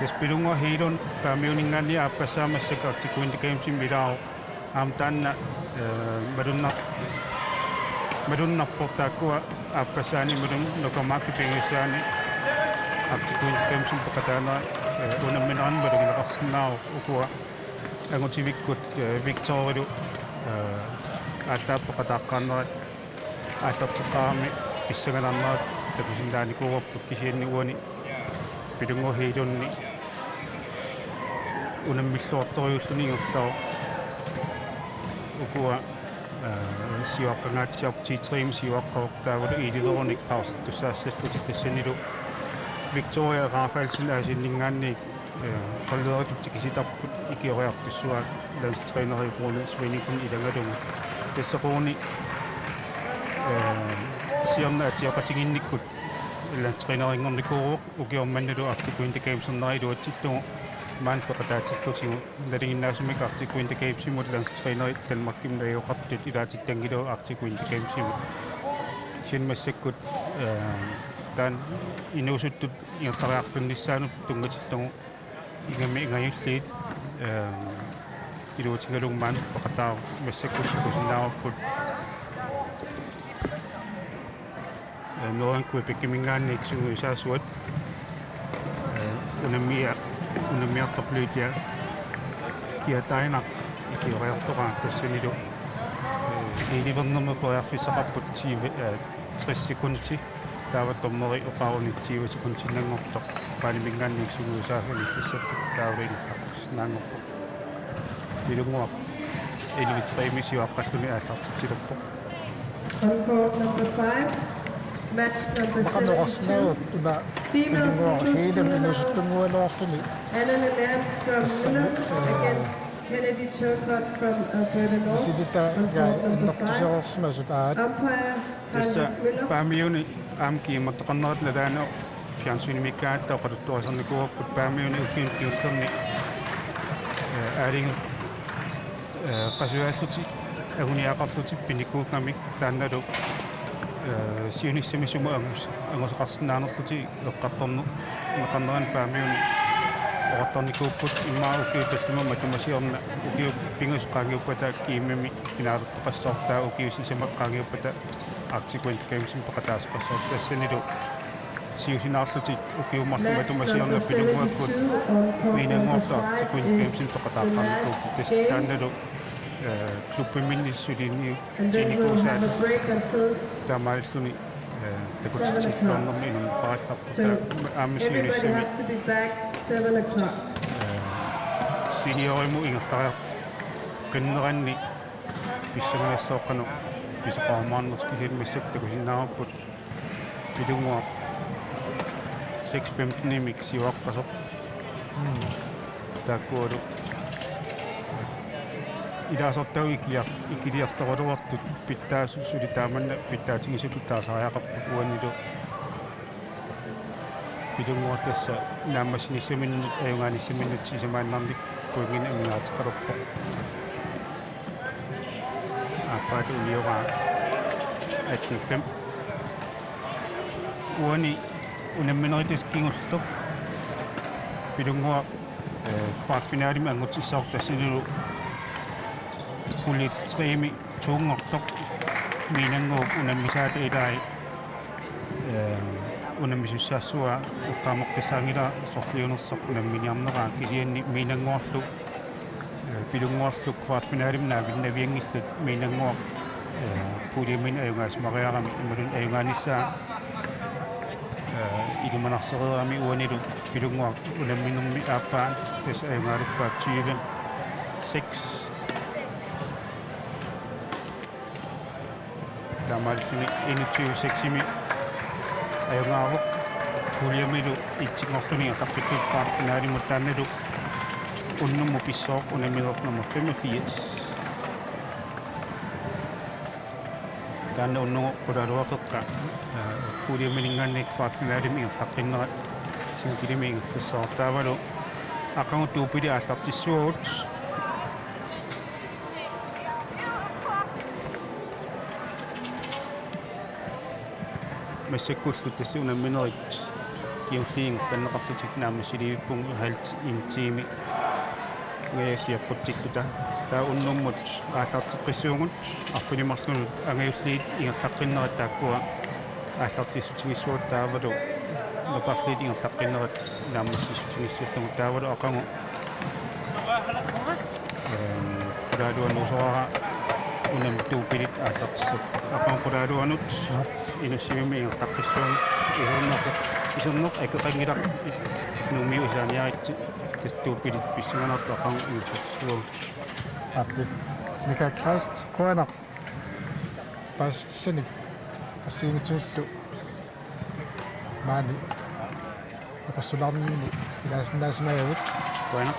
Tassa Pilunnguaq Hegelund Paamiuninngaanniit aappassaa massakkut Arctic Winter Gamesimi ilaavoq. Aamma taanna, eh, malunnar-, malunnarpoq taakkua aappassaani imaluunniit Uckermarkip pingajussaani Arctic Winter Gamesimi peqataanerat, eh, unamminerani malugineqarsinnaavoq. Ukua angutivikkut, eh, Victorilu, eh, aatsaat peqataaqqaarnerat aallarteqqaarami pissanganarnerat takusinnaanikuuarput, kisianni uani Pilunnguaq Hegelundi unammilluartorujuulluni ingerlavoq. Ukua, eh, siuaqqangaatsiarput, T tre-mi siuaqqavoq, taavalu elleve-runik pausertussaassallutik, tassanilu Victoria Rafaelsen Asianninngaanniit, eh, qalleritut tikisitarput ikioriartussavaa landstræneri Rune Svendingsen ilagalugu. Tassa Rune, eh, siorna atsioqatigiinnikkut landstrænerinngornikuuvoq, ukioq mannalu Arctic Winter Gamesernera iluatsillugu maani peqataatillutigu. Nalinginnaasumik Arctic Winter Gamesimut landstrænerit Danmarkimi najugaqartut ilaatittanngilagut Arctic Winter Gamesimut. Kisianni massakkut, eh, taanna inuusuttut ingerlariaqqinnissaanut tunngatillugu ingammik angajulliit, eh, iluatigalugu maani peqataavoq, massakkut takusinnaavarput, eh, Northern Quebeciminngaanniit sungiusaasuat, eh, unammia-, unammiartorluit ja Kia Tainaq ikioriartoraa, tassanilu, eh, elleve-rnermut periarfissaqarput tyve, eh, tres sekundit. Taava dommeri oqaruni tyve sekundinnanngortoq baaniminngaanniit sungiusaasuni ingerlassapput, taava ingerlaqqissinnaanngorpoq. Pilunnguaq elleve tre-mi siuaqqalluni aallartitsilerpoq. On court number five, match number seventy-two, female singles tournament. Anna Lennert from Nuuk against Kennedy Turcotte from Alberta North on court number five. Umpire Tassa Paamiuni aamma kiimattoqarnerata nalaani fjernsynimiikkaangatta oqaluttuarisarnikuuarput, Paamiuni ukiuni kingullerni, eh, aalajangi-, eh, qasujaassutit anguniagaqarlutik pinikuugamik, taannalu, eh, siunissami sumut angus-, angusaqarsinnaanerlutik eqqartorneqarnerani Paamiuni oqartarnikuupput, immaqa ukiut tallimat matuma siorna ukiut pingasut qaangiuppata GM-imi finaalertoqassasoq, taava ukiut sisamat qaangiuppata Arctic Winter Gamesimi peqataasoqassasoq, tassanilu siusinaarlutik ukiut marluk matuma siorna Pilunnguakkut Miinannguartut Arctic Winter Gamesimi peqataaqqaarnikuupput, tassa taannalu, eh, klubbiminni suliniutiginikuusaat taamaalilluni, eh, takutitsilluarnermi inunneqarallarpoq. Taava aamma siunissami, eh, seniorimut ingerlariaqqinneranni pissanganassaaq qanoq pisoqarumaarnersoq, kisianni massakkut takusinnaavarput Pilunnguaq seks femten-imik siuaqqasoq. Mm. Taakkualu ilaasortagut ikiliar-, ikiliartoraluartut pitsaasut suli taamanna pitsaatigisatut taasariaqarput, uanilu Pilunnguaq tassa naammassinissaminnut ajugaanissaminut sisamaannarnik pointinik amigaateqalerpoq. Aappaata unioraa atten fem. Uani unamminerit tassa kingulleq. Pilunnguaq, eh, kvartfinalemi angutissasoq, tassanilu pulje tre-mi toonngortoq. Miinannguup unammisaata ilai, eh, Unammisussaassua eqqaamoqqissaanngilaq sorliunersoq unamminiarneraa, kisianni Miinannguarlu, eh, Pilunnguarlu kvartfinalimi naavinnavianngillat. Miinannguaq, eh, puljeminik ajugaasumariarami imaluunniit ajugaanissaa, eh, ilimanarsereerami uanilu Pilunnguaq unamminermi aappaa tassa ajugaalerpaat tyve seks. Taamaalilluni enogtyve seksimi ajugaavoq. Puljemilu etsinngorluni ingerlaqqillugu kvartfinalimut, taannalu unnummut pissooq unammineq nummer femogfirs. Taanna unnugu qulaaluaqeqqa, eh, puljeminngaanniit kvartfinalimi ingerlaqqinnerat singlemi ingerlassavarput. Taavalu aqagu dubbeli aallartissavagut. Massakkullu tassa unamminerit kingulliit ingerlanneqarlutik naammassiliivippugut halv en time-ingajassiaqqutsilluta. Taava unnummut aallarteqqissaagut, arfineq-marlunut angajulliit ingerlaqqinnerat taakkua aallartissutigissavat, taavalu nukappiarlutik ingerlaqqinnerat naammassissutigissallugu. Taavalu aqagu, ehm, qulaaluanuusoraara unammineq dubbelit aallartissapput. Aqagu qulaaluanut inussivimmi ingerlaqqissaagut, iserneq, iserneq akeqanngilaq, Nuummiut isaaniaritsi, tassa dubbelit pissanganartut aqagu ingerlaqqissavagut. Aappi. Mikael Kleist, qujanaq. Paasissutissanik assigiinngitsunillu maani apersulaarnini ilaasinnaasimagatta. Qujanaq.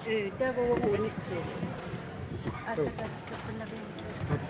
Ee, taava uagut unissuugut. Aallakaatitseqqinnavianngilaq.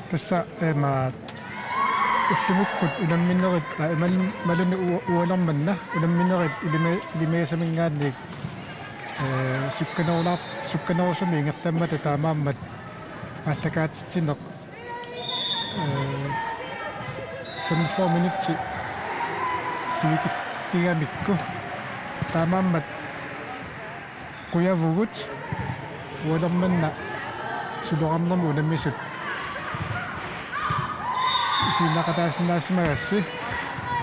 Tassa, eh, ma, ullumikkut unamminerit, eh, imal-, imaluunniit u-, ualermanna unamminerit ilimi-, ilimigisaminngaanniit, eh, sukkanerulaar-, sukkanerusumik ingerlammata taamaammat aallakaatitsineq, eh, femogfyrre minutsit sivikilligamikku taamaammat qujavugut ualermanna suloqarnermut unammisut isiginnaaqataasinnaasimagassi,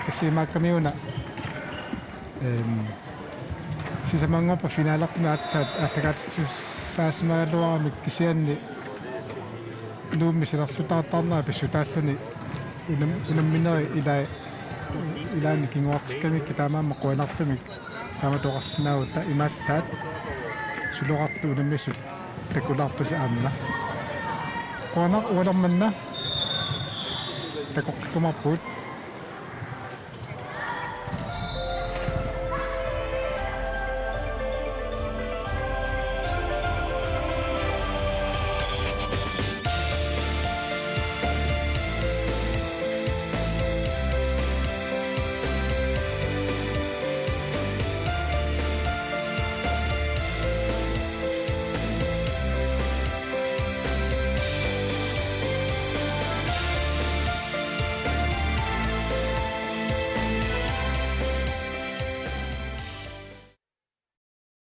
tassa imaakkamiuna, ehm, sisamanngorpat finalertumik aatsaat aallakaatittussaasimagaluaramik, kisianni Nuummi silarlutaartarnera pissutaalluni unam-, unamminerit ilaa-, ilaanni kinguartikkamikkit taamaammat qujanartumik taamatut oqarsinnaagutta, imaallaat suloqartut unammisut takulaarpasi aamma. Qujanaq ualermanna takoqqikkumaarpugut.